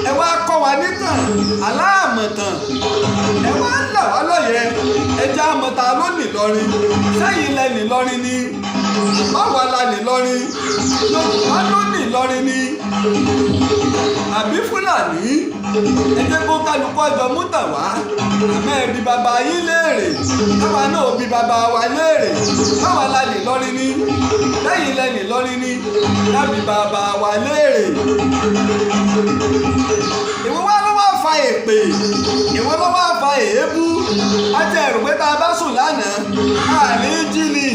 ẹ wá kọ́ wa nítàn aláàmọ̀tàn, ẹ wá là wá lóye. Ẹ jẹ́ àmọ̀tà ló nìlọrin, sẹ́yìn lẹ nìlọrin ni, báwa la nìlọrin, Yorùbá ló nìlọrin ni àbí Fúlàní? Ẹ jẹ́ kó kálukú ọjọ́ mú tàn wá. Àmọ́ ẹ bi bàbá yín léèrè, káwa náà bi bàbá wa léèrè, báwa la nìlọrin ni, lẹ́yìn lẹ nìlọrin ni, lábì bàbá wa léèrè. Ìwọ wá ló wá fa èpè, ìwọ ló wá fa èébú. A ti ẹ̀rù pé tá a bá sùn lánàá àní jí ni,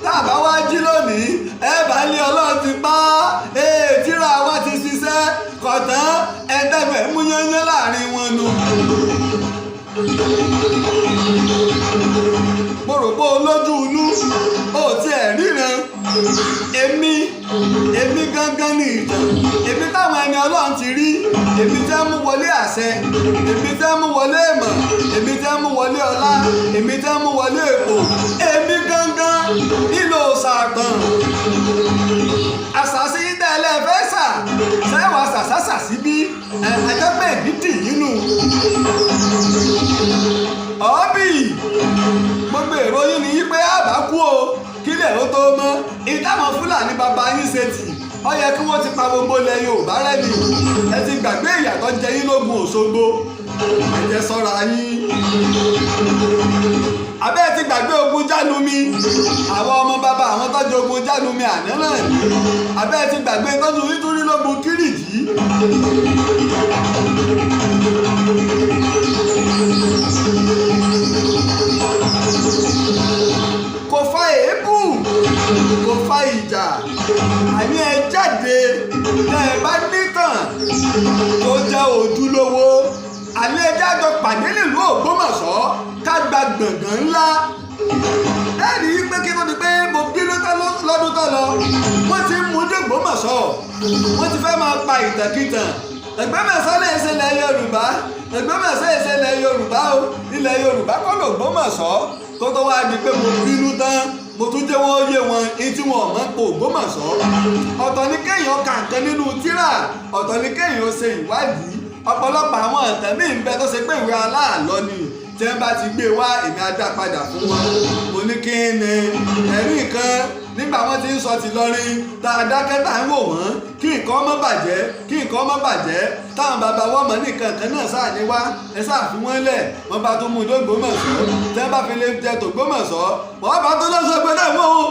tá a bá wá jí lónìí ẹ bá ní Ọlọ́run ti pa á, tíra wa ti ṣiṣẹ́ kọ̀tán, ẹ̀ẹ́dẹ́gbẹ̀ mú yányán láàrin wọn nu. Mo rò pé olójú inú ó tiẹ̀ ríran. Èmi gangan ni ìtàn, èmi táwọn ẹni Ọlọ́run ti rí, èmi tẹ́ mú wọlé àṣẹ, èmi tẹ́ mú wọlé ìmọ̀, èmi tẹ́ mú wọlé ọlá, èmi tẹ́ mú wọlé èpò, èmi gangan nílò sàtàn. Àṣàṣì tẹ́lẹ̀ fẹ́ sà sẹ́wà sàṣàṣà síbí ẹ̀ẹ́dẹ́gbẹ̀ ìdí nínú. Ọ̀ọ́bì gbogbo èrò yín ni yí pé àbá kú o, kílẹ̀ ó tó mọ́. Ìdáhùn Fúlàní bàbá yín ṣe tì, ó yẹ kí wọ́n ti pa gbogbo ilẹ̀ Yorùbá rẹ́ ni. Ẹ ti gbàgbé ìyàtọ̀ jẹ yín lógun Òṣogbo, ẹ jẹ́ ṣọ́ra yín. Abẹ́ ẹ ti gbàgbé ogun Jálumi, àwọn ọmọ bàbá àwọn tọ́jú ogun Jálumi àná náà ní. Abẹ́ ẹ ti gbàgbé tọ́jú nítorí lógun Kírìjí. Kò fa èébú, kò fa ìjà. Àní ẹ jáde tẹ́ ẹ bá nítàn tó jẹ́ ojúlówó. Àní ẹ jájọ pàdé nílùú Ògbómọ̀ṣọ́ ká gba gbọ̀ngàn ńlá. Ẹ rí i pé kí ló di pé mo bínú tán lọ́dún tó lọ, wọ́n ti ń mú dé Ògbómọ̀ṣọ́, wọ́n ti fẹ́ máa pa ìtàkìtàn. Ògbómọ̀ṣọ́ lè ṣe ilẹ̀ Yorùbá, Ògbómọ̀ṣọ́ lè ṣe ilẹ̀ Yorùbá o, ilẹ̀ Yorùbá kọ́ l'Ògbómọ̀ṣọ́. Kó tó wá di pé mo bínú tán, mo tún jẹ́ wọ́n yé wọn ní tí wọn ò mọ̀ pé Ògbómọ̀ṣọ́. Ọ̀tọ̀ ni kéèyàn ka nǹkan nínú tírà, ọ̀tọ̀ ni kéèyàn ṣe ìwádìí. Ọ̀pọ̀lọpọ̀ àwọn ìtàn míì ń bẹ tó ṣe pé ìwé aláàlọ́ ni, tí wọ́n bá ti gbé wá èmi á dá padà fún wọn. Mo ní kí ni ẹ̀rí kan nígbà wọ́n ti ń sọ ti lọrin tá a dákẹ́ tá a ń wò wọ́n kí nǹkan má bàjẹ́, kí nǹkan má bàjẹ́, táwọn bàbá wọn mọ̀ ní kankan náà sáà ní wá, ẹ sáà fi wọ́n lẹ̀. Wọ́n bá tó mú un dógbómọ̀ṣọ́, tí wọ́n bá fi lè jẹ tògbómọ̀ṣọ́, wọ́n bá tó lọ́sọ̀gbọ́ náà wọ́n o,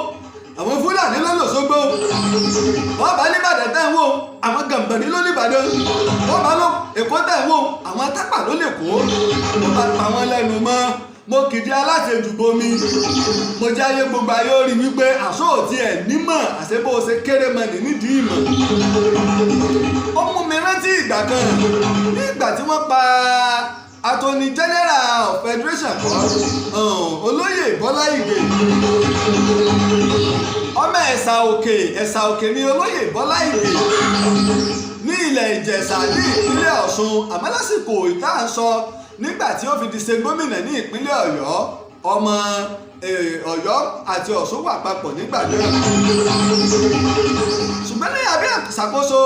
àwọn Fúlàní ló lọ́sọ̀gbọ́, wọ́n bá nìbàdàn tẹ̀ wọ́n o, àwọn Gàmbàrí ló nìbàdàn, wọ́n bá lọ Èkó tẹ̀ wọ́n o, àwọn Tápà ló lè kó. Wọ́n bá pa wọ́n lẹ́nu mọ́. Mo kìdí aláṣejù bomi, mo jáyé gbogbo ayé ó rí wípé àṣọ òtí ẹ̀ nímọ̀, àṣẹ bó ṣe kéré mọ́ ní nídìí ìmọ̀. Ó mú mi rántí ìgbà kan ní ìgbà tí wọ́n pa Attorney General of Federation kọ́, Olóyè Bọ́lá Ìgè, ọmọ Ẹ̀sà Òkè, Ẹ̀sà Òkè ni Olóyè Bọ́lá Ìgè ní ilẹ̀ Ìjẹ̀ṣà ní ìpínlẹ̀ Ọ̀ṣun. Àmọ́ lásìkò ìta ń sọ nígbà tí ó fi di ṣe gómìnà ní ìpínlẹ̀ Ọ̀yọ́, ọmọ Ọ̀yọ́ àti Ọ̀ṣun wà papọ̀ nígbà náà. Ṣùgbọ́n ní abẹ́ ìṣàkóso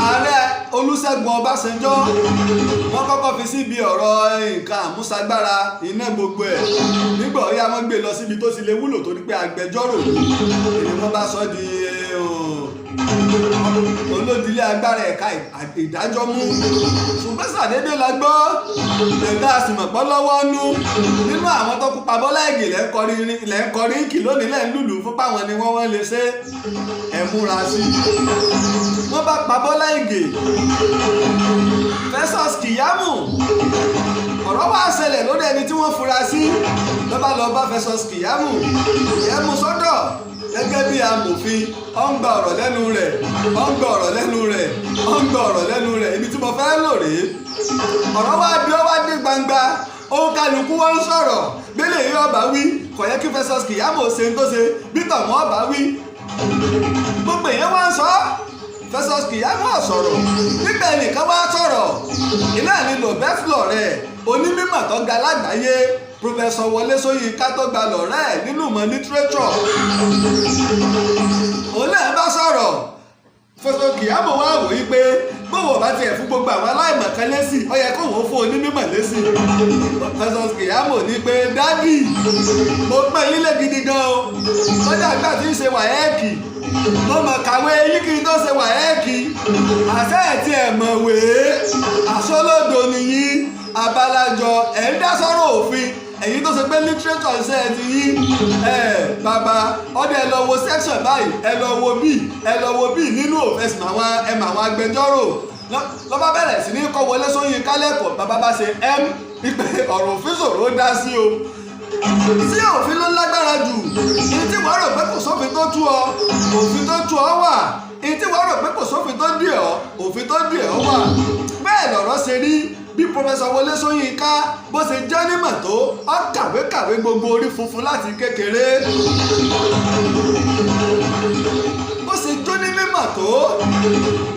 Ààrẹ Olúṣẹ́gun Ọbásanjọ́, wọ́n kọ́kọ́ fi síbi ọ̀rọ̀ nǹkan àmúṣagbára iná gbogbo ẹ̀. Nígbà ó yá wọ́n gbé lọ síbi tó ti lè wúlò torí pé agbẹjọ́rò ni wọ́n bá sọ di olódìlé agbára ẹ̀ka ìdájọ́ mú. Ṣùgbọ́n ṣàdédé la gbọ́ ẹ̀dá àsìmọ̀pọ̀ lọ́wọ́ nú nínú àwọn tó kópa Bọ́lá Ìgè lẹ́ ń kọrin kì lónìí, lẹ́ ń lùlù fún páwọn ni wọ́n lè ṣe ẹ̀ múra sí i. Wọ́n bá pa Bọ́lá Ìgè, Festus Keyamo, ọ̀rọ̀ wá ṣẹlẹ̀ lórí ẹni tí wọ́n fura sí, ló bá lọ bá Festus Keyamo, ìyẹn mú sọ́dọ̀ gẹ́gẹ́ bí amòfin. Ó ń gba ọ̀rọ̀ lẹ́nu rẹ̀, ó ń gba ọ̀rọ̀ lẹ́nu rẹ̀, ó ń gba ọ̀rọ̀ lẹ́nu rẹ̀. Ibi tí mo fẹ́ lò rèé. Ọ̀rọ̀ wá di ó wá dé gbangba, òun kálukú wọ́n ń sọ̀rọ̀. Gbélé yìí ọba wí, kò yẹ kí Festus Keyamo ṣe ń tó ṣe, bí tọ̀wọ́n ọba wí, gbogbo èèyàn wá ń sọ. Festus Keyamo sọ̀rọ̀. Nígbà ẹnìkan wá sọ̀rọ̀, iná ní Nobel laureate, onímọ̀ tó ga lágbàáyé, Professor Wọlé Ṣóyínká tó gba laureate nínú ìmọ̀ literature, òun náà bá sọ̀rọ̀. Festus Keyamo wá wò yí pé bówó bá tiẹ̀ fún gbogbo àwọn aláìmọ̀kan lésì, ó yẹ kóun ó fún onímọ̀ lésì. Festus Keyamo ní pé, "Daddy, mo pẹ́ yín lé gidi gan o. Kọjá àgbà tí ń ṣe WAEC, mo mọ̀ kàwé yín kí n tó ṣe WAEC. Àṣẹ ẹ̀ tí ẹ̀ mọ̀wé, àṣọlódò nìyí. Abalajọ ẹ̀ ń dá sọ́rọ̀ òfin, èyí tó ṣe pé literature ṣe ẹ ti yín ẹ bàbá ọdẹ. Ẹ lọ wo section báyìí, ẹ lọ wo bí, ẹ lọ wo bí nínú òfin." Ẹ̀sìn àwọn ẹ mọ àwọn agbẹjọ́rò lọ́ba bẹ̀rẹ̀ sí ní kọ́ Wọlé Ṣóyínká lẹ́kọ̀ọ́. Bàbá bá ṣe m pípé ọ̀rọ̀ òfin ṣòro dá sí o. Sí òfin ló lágbára jù. Ní tí wọ́n rò pé kò sófin tó tú ọ, òfin tó tú ọ wà. Ní tí wọ́n rò pé kò sófin tó dì ọ́, òfin tó dì ọ́ wà. Bẹ́ẹ̀ lọ̀rọ̀ ṣe rí. Bí Professor Wọlé Ṣóyínká bó ṣe jẹ́ nímọ̀ tó, ó kàwé kàwé gbogbo orí funfun láti kékeré, bó ṣe jó ní mímọ̀ tó,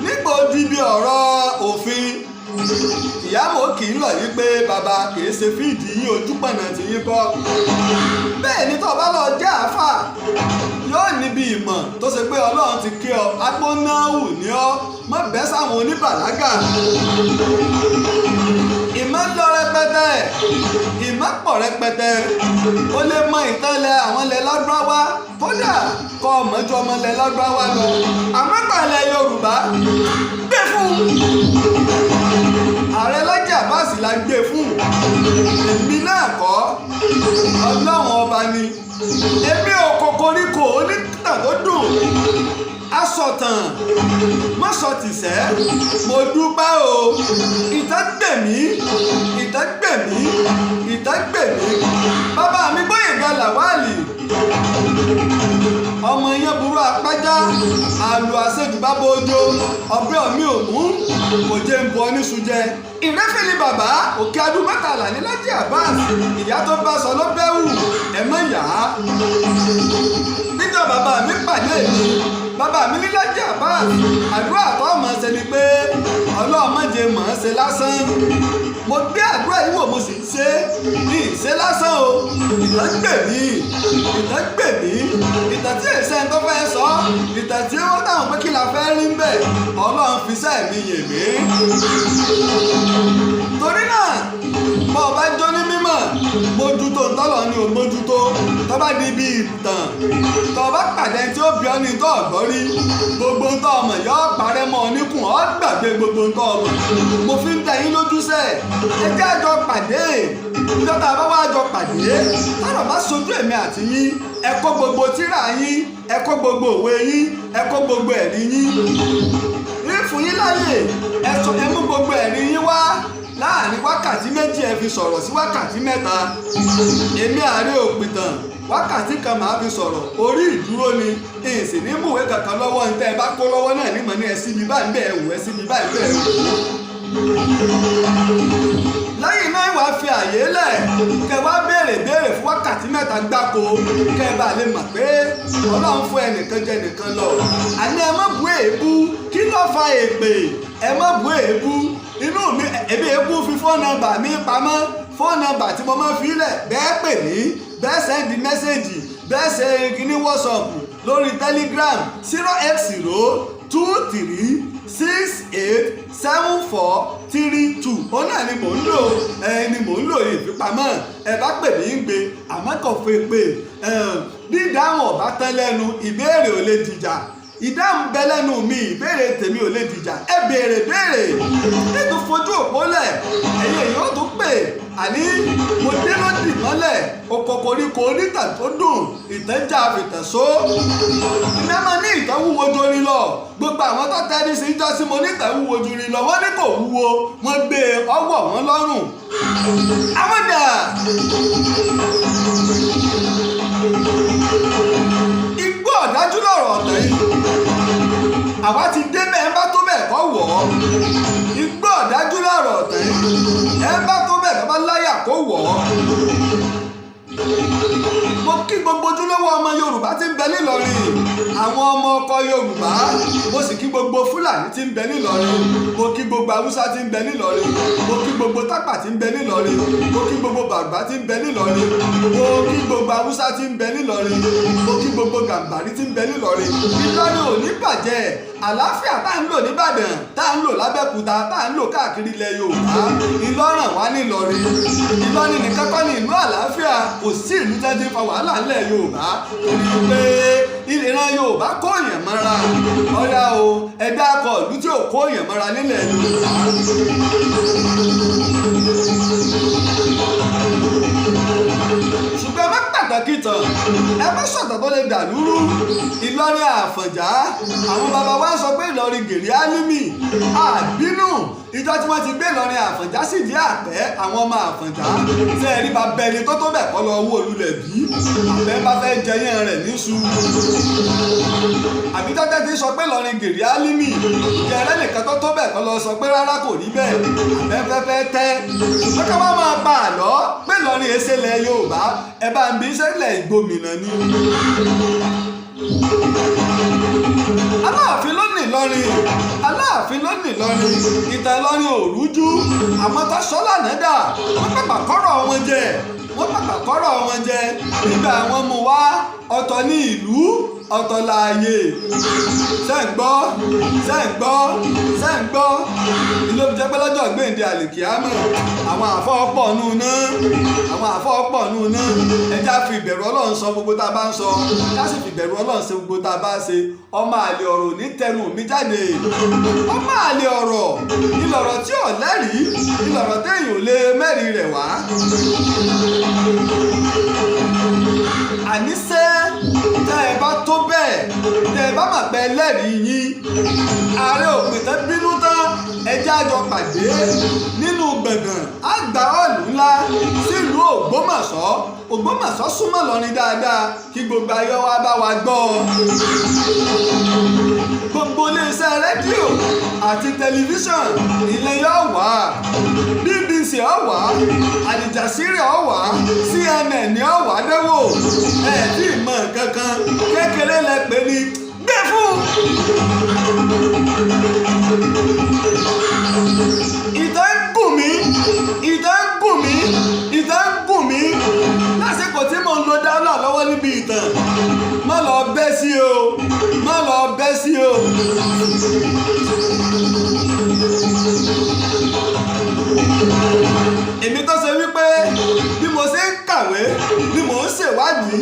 nígbà ó di bí ọ̀rọ̀ òfin, Keyamo kì í lọ yí pé bàbá kì í ṣe field yín, ojúpọ̀nà tí yín kọ́. Bẹ́ẹ̀ ni tó bá lọ jẹ́ àáfà, yóò níbi ìmọ̀ tó ṣe pé Ọlọ́run ti kí ọ, agbónáwù ní ọ, mọ́ bẹ́ sáwọn oníbàlágà. Ìmọ̀ ń lọ rẹpẹtẹ, ìmọ̀ pọ̀ rẹpẹtẹ. Ó lè mọ ìtẹ́lẹ̀ àwọn ilẹ̀ Lárúbáwá, kódà kọ́ ọmọ ju ọmọ ilẹ̀ Lárúbáwá lọ. Àmọ́ pàlẹ́ Yorùbá gbé fún ààrẹ Lájí Abbas la gbé fún. Èmi náà kọ́, Ọlọ́run ọba ni. Èmi ò kòkòríkò onítàn tó dùn asọ̀tàn mọ́sọ̀tìsẹ́. Mo dúpẹ́ o. Ìtàn gbèmí, ìtàn gbèmí, ìtàn gbèmí. Bàbá mi Gbóyèga Làwálì, ọmọ yẹn burú apájá àlù àṣejù bàbá ojo ọbẹ̀ mi ò mú kò jẹ́ ń bọ níṣu jẹ. Ìrẹ́fẹ̀ ni bàbá òkè adú mẹ́tàlá ní Lájí Abbas. Ìyá tó bá sọ ló bẹ́wù ẹ̀ mọ́ yá. Níjọ́ bàbá mi pàdé mi, bàbá mi ní Lájí Abbas, àdúrà tó mọ̀ ṣe ni pé Ọlọ́run má jẹ́ mọ̀ ọ́n ṣe lásán. Mo gbé àdúrà yìí wò, mo sì ń ṣe ní ìṣe lásán o. Ìtàn gbè mí, ìtàn gbè mí. Ìtàn tí èsè ń tó fẹ́ sọ, ìtàn tí wọ́n dáhùn pé kí la fẹ́ rí ń bẹ̀, Ọlọ́run fi sẹ́ mi yè mí. Torí náà, bọ́ ọ bá jó ní mímọ̀, mójútó ntọ́lọ̀ ni ò mójútó. Tó bá di ibi ìtàn, tó bá pàdé tí ó bí ọ ní tó ọ̀gbọ́n rí, gbogbo ntọ́ ọmọ yọ parẹ́ mọ́ ọ níkùn, ọ gbàgbé gbogbo ntọ́ ọmọ. Mo fi ń da yín lójú sẹ́, ẹ jẹ́ àjọ pàdé. Níjọ́ tá a bá wá jọ pàdé, tọ́rọ̀ bá sojú èmi àti yín, ẹ kó gbogbo tírà yín, ẹ kó gbogbo òwe yín, ẹ kó gbogbo ẹ̀rí yín ní fún yín láyè. Ẹ sọ, ẹ mú gbogbo ẹ̀rí yín wá. Láàrin wákàtí 2 ẹ fi sọ̀rọ̀ sí wákàtí 3. Èmi àárẹ̀ òpìtàn, wákàtí 1 màá fi sọ̀rọ̀. Orí ìdúró ni ìsìn ní mùwé kankan lọ́wọ́. Ní tẹ́ ẹ bá kó lọ́wọ́ náà ní mọ̀ ní ẹ síbi báyìí bẹ́ẹ̀ wò, ẹ síbi báyìí bẹ́ẹ̀ wò. Lẹ́yìn náà, ìwà fi àyè lẹ̀ kẹ wá béèrè béèrè fún wákàtí 3 gbáko, kẹ bá lè mọ̀ pé Ọlọ́run fún ẹnìkan jẹ nìkan lọ. Àní ẹ má bú èébú. Kí ló fa èpè? Ẹ má bú èébú. Inú mi èmi èébú fi phone number mi pamọ́. Phone number tí mo máa fi lẹ̀, bẹ́ẹ̀ pè mí, bẹ́ẹ̀ send message, bẹ́ẹ̀ ṣe kíní WhatsApp, lórí Telegram, 0x023687432. Ó náà ni mò ń lò, ẹ ni mò ń lò ìfipamọ́. Ẹ bá pè mí ń gbé, àmọ́ kò fi pè. Bí ìdáhùn ọ̀bá tán lẹ́nu, ìbéèrè ò lè dìjà. Ìdáhùn bẹ lẹ́nu mi, ìbéèrè tèmi ò lè dìjà. Ẹ béèrè béèrè ètò fojú òpó lẹ̀, ẹ̀yin èyí ó tún pè. Àní mo dé lódì mọ́lẹ̀ òkòkòríkò onítàn tó dùn, ìtẹ́jà fìtàn só. Ìmẹ́ máa ní ìtàn wúwo jorin lọ. Gbogbo àwọn tó tẹ́ni sí jọ́sí, mo ní ìtàn wúwo jorin lọ, wọ́n ní kò wúwo, wọ́n gbé ọwọ́ wọn lọ́rùn. Àwọn dà igbó ọ̀dájú lọ̀rọ̀ ọ̀tẹ̀ yìí. Àwa ti dé bẹ́ẹ̀, ń bá tó bẹ́ẹ̀ kọ́ wọ̀ ọ́. Igbó ọ̀dájú lọ̀rọ̀ ọ̀tẹ̀ yìí, ẹ̀ ń bá tó bẹ́ẹ̀ kọ́ bá láyà kó wọ̀ ọ́. Mo Kí gbogbo ojúlówó ọmọ Yorùbá tí ń bẹ nílọrin, àwọn ọmọ ọkọ Yorùbá. Mo sì kí gbogbo Fúlàní tí ń bẹ nílọrin. Mo kí gbogbo Haúsá tí ń bẹ nílọrin. Mo kí gbogbo Tápà tí ń bẹ nílọrin. Mo kí gbogbo Bàrùbá tí ń bẹ nílọrin. Mo kí gbogbo Haúsá tí ń bẹ nílọrin. Mo kí gbogbo Gàmbàrí tí ń bẹ nílọrin. Ìlọrin ò ní bàjẹ́. Àlàáfíà tá ń lò nìbàdàn, tá ń lò lábẹ́òkúta, tá ń lò káàkiri ilẹ̀ Yorùbá, Ìlọràn wá nílọrin. Ìlọrin nìkan kọ́ ní ìlú àlàáfíà. Kò sí ìlú tẹ́ ti ń fa wàhálà ńlẹ̀ Yorùbá, torí pé ìran Yorùbá kó èèyàn mọ́ra. Ọ̀yà o, ẹ̀dá akọ ìlú tí ò kó èèyàn mọ́ra nílẹ̀ Yorùbá. Ṣùgbọ́n ẹ má pàtàkì tàn, ẹ má sọ̀tàn tó lè dà lúrú. Ìlọrin Àfọ̀njá, àwọn bàbá wa sọ pé Ìlọrin gèrè álímì àbínú. Ìjọ tí wọ́n ti gbé Ìlọrin Àfọ̀njá sì di àpẹ́ àwọn ọmọ Àfọ̀njá tẹ́ ẹ rí bá bẹni tó tó bẹ̀ kọ́ lọ owó olulẹ̀ bí àpẹ́ bá fẹ́ jẹyàn rẹ̀ níṣu. Àbí tọ́tẹ́ ti sọ pé Ìlọrin gèrè álímì, ìjẹ́rẹ́ nìkan tó tó bẹ̀ kọ́ lọ sọ pé rárá, kò rí bẹ́ẹ̀, àpẹ́ fẹ́fẹ́ tẹ́. Ṣùgbọ́n ká wá máa pa àlọ́ pé Ìlọrin èsè lẹ̀ Yorùbá, ẹ bá ń bí sẹ́lẹ̀ ìgbòmìnà ni. Aláàfin ló ní Ìlọrin, Aláàfin ló ní Ìlọrin. Ìtàn Ìlọrin ò rújú. Àwọn tó sọ lánàá dà, wọ́n pàpà kọ́rọ̀ wọn jẹ, wọ́n pàpà kọ́rọ̀ wọn jẹ nígbà wọn mú wá. Ọ̀tọ̀ ní ìlú, ọ̀tọ̀ láàyè. Ṣé ń gbọ́? Ṣé ń gbọ́? Ṣé ń gbọ́? Ìlú òbí jẹ́ pé lọ́jọ́ gbèǹde àlìkíámọ̀, àwọn àfọ́ pọ̀ nù ná, àwọn àfọ́ pọ̀ nù ná. Ẹja fi ìbẹ̀rù Ọlọ́run sọ gbogbo tá a bá ń sọ, ká sì fi ìbẹ̀rù Ọlọ́run ṣe gbogbo tá a bá ṣe. Ọmọ àlè ọ̀rọ̀ ní tẹnu mi jáde. Ọmọ àlè ọ̀rọ̀ ìlọ̀rọ̀ tí ò lẹ́rìí, ìlọ̀rọ̀ téèyàn ò lè mẹ́rìí rẹ̀ wá. Àníṣe tẹ́ ẹ bá tó bẹ́ẹ̀, tẹ́ ẹ bá mà pẹ́ lẹ́rìí yín, ààrẹ òpìtàn bínú tán, ẹjẹ́ àjọ pàdé nínú gbọ̀ngàn àgbà ọ̀lù ńlá sílùú Ògbómọ̀ṣọ́. Ògbómọ̀ṣọ́ súnmọ́ Ìlọrin dáadáa, kí gbogbo ayé wa bá wa gbọ́. Gbogbo iléeṣẹ́ rédíò àti tẹlifíṣàn ilẹ̀ yóò wá, BBC ó wá, Àlìjàsírì ó wá, CNN ó wá dẹ́wò. Ẹ̀ tí ì mọ nǹkan kan kékeré lẹ pè ní gbé fún. Ìtàn ń gùn mí, ìtàn ń gùn mí, ìtàn ń gùn mí. Lásìkò tí mò ń lo dálà lọ́wọ́ níbi ìtàn, má lọ bẹ́ sí o, má lọ bẹ́ sí o. Èmi tó ṣe wípé bí mo ṣe ń kàwé ni mò ń ṣèwádìí,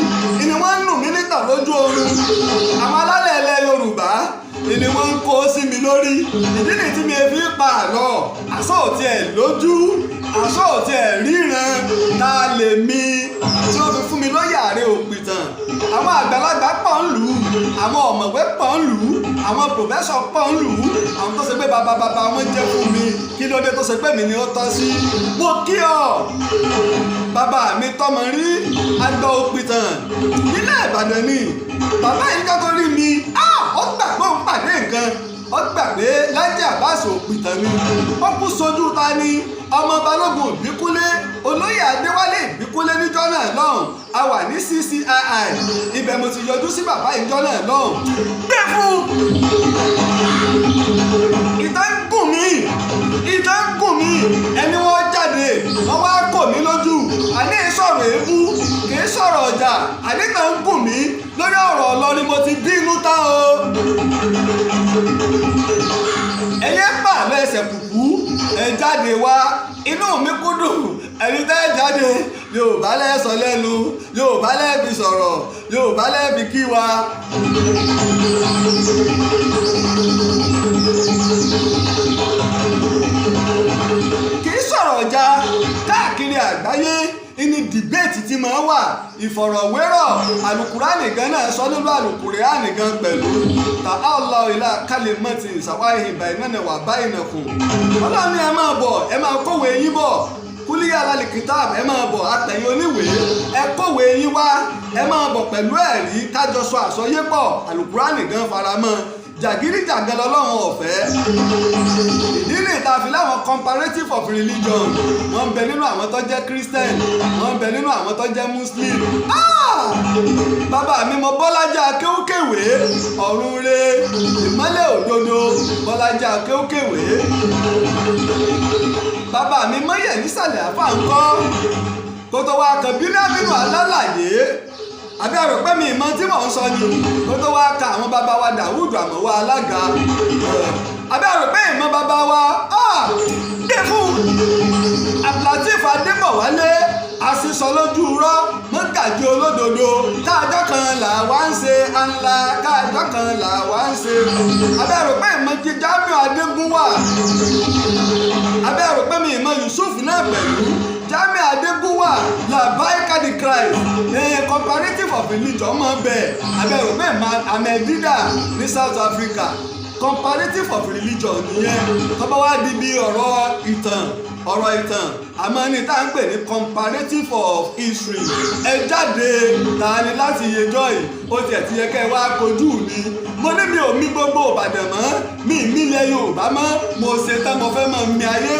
ni wọ́n ń nù mí níta lójú oorun. Àwọn alálẹ̀ ilẹ̀ Yorùbá ni wọ́n ń kó sí mi lórí. Ìdí nìyí tí mi fi pa àlọ́. Àṣọ ò tiẹ̀ lójú, àṣọ ò tiẹ̀ ríran, ta lè mi tí wọ́n fi fún mi lóyè ààrẹ òpìtàn. Àwọn àgbàlagbà pọ̀ ń lù ú, àwọn ọ̀mọ̀wé pọ̀ ń lù ú, àwọn pòfẹ́sọ̀ pọ̀ ń lù ú, àwọn tó ṣe pé bàbá bàbá wọn jẹ́ fún mi. Kí ló dé tó ṣe pé mi ni ó tọ́ sí? Mo kí ọ bàbá mi tọmọ rí àgbà òpìtàn nílẹ̀ Ìbàdàn ni. Bàbá yìí kọ́kọ́ rí mi, ó gbà pé òun pàdé nǹkan, ó gbà pé Lájí Àbáàsì òpìtàn ni. Ó kú sojú ta ni ọmọ Balógun Ìbíkúnlé, olóyè Adéwálé Ìbíkúnlé níjọ́ náà lọ́hùn. A wà ní CCII, ibẹ̀ mo ti yọjú sí bàbá ìjọ́ náà lọ́hùn. Gbé fún. Ìtàn ń gùn mí, ìtàn ń gùn mí. Ẹni wọ́n jáde, wọ́n wá kò mí lójú. Àní sọ̀rọ̀ èébú, kì í sọ̀rọ̀ ọjà. Àní ìtàn ń gùn mí lórí ọ̀rọ̀ Ìlọrin, mo ti bínú tán o. Ẹyẹ pààlọ́ ẹsẹ̀ kùkú, ẹ jáde wá. Inú mi kúndùn ẹni tẹ́ ẹ jáde. Yorùbá lẹ́ sọ lẹ́nu, Yorùbá lẹ́ fi sọ̀rọ̀, Yorùbá lẹ́ fi kí wa. Kì í sọ̀rọ̀ ọjà káàkiri àgbáyé ní dìbéètì tí máa wà, ìfọ̀rọ̀wérọ̀. Àlùkùránì gan náà sọ nínú àlùkùránì gan pẹ̀lú ta Allah ilá kalimati sàwáhìn bainana wà bainakum. Ọlọ́run ní ẹ máa bọ̀, ẹ máa kówèé yín bọ̀. Kúlíyà lálìkítàb, ẹ máa bọ̀, àtẹ̀yìn oníwèé, ẹ kówèé yín wá, ẹ máa bọ̀ pẹ̀lú ẹ̀rí kájọ sọ àsọyé pọ̀. Àlùkùránì gan faramọ́. Jàgídíjàgan lọ́lọ́run ọ̀fẹ́. Ìdí nìyí tá a fi láwọn comparative of religion. Wọ́n ń bẹ nínú àwọn tó jẹ́ Christian, wọ́n ń bẹ nínú àwọn tó jẹ́ Muslim. Bàbá mi mọ Bọ́lájà Akéwkéwé, ọ̀run re, ìmọ́lẹ̀ òdodo, Bọ́lájà Akéwkéwé. Bàbá mi mọ́yẹ̀ nísàlẹ̀ àfà ńkọ́, kó tó wá kan Bílíọ̀nù alálàyé. Àbí àròpẹ́ mi ìmọ̀ tí mò ń sọ ni? Kó tó wá ka àwọn bàbá wa Dàwúdù Àmọ̀wá alága. Àbí àròpẹ́ ìmọ̀ bàbá wa dé fún Abdulateef Adébọ̀wálé, àṣìṣọ lójú rọ́, mọ́gàjí olódodo. Káàjọ kan là wá ń ṣe ànlá, káàjọ kan là wá ń ṣe. Àbí àròpẹ́ ìmọ̀ Jamiu Adégúnwà? Àbí àròpẹ́ mi ìmọ̀ Yusuf náà pẹ̀lú Jamiu Adégúnwà, Labaika the Christ, comparative of religion mọ̀ bẹ́ẹ̀. Àbí àròpẹ́ ìmọ̀ Ahmed ní South Africa? Comparative of religion nìyẹn. Tó bá wá di bí ọ̀rọ̀ ìtàn, ọ̀rọ̀ ìtàn, àmọ́ ní tá à ń pè ní comparative of history. Ẹ jáde, ta ni láti yejọ́ yìí? Ó tiẹ̀ ti yẹ kẹ́ ẹ wá kojú mi. Mo ní mi ò mí gbogbo Ìbàdàn mọ́, mi mí ilẹ̀ Yorùbá mọ́. Mo ṣe tán, mo fẹ́ mọ̀ mi ayé.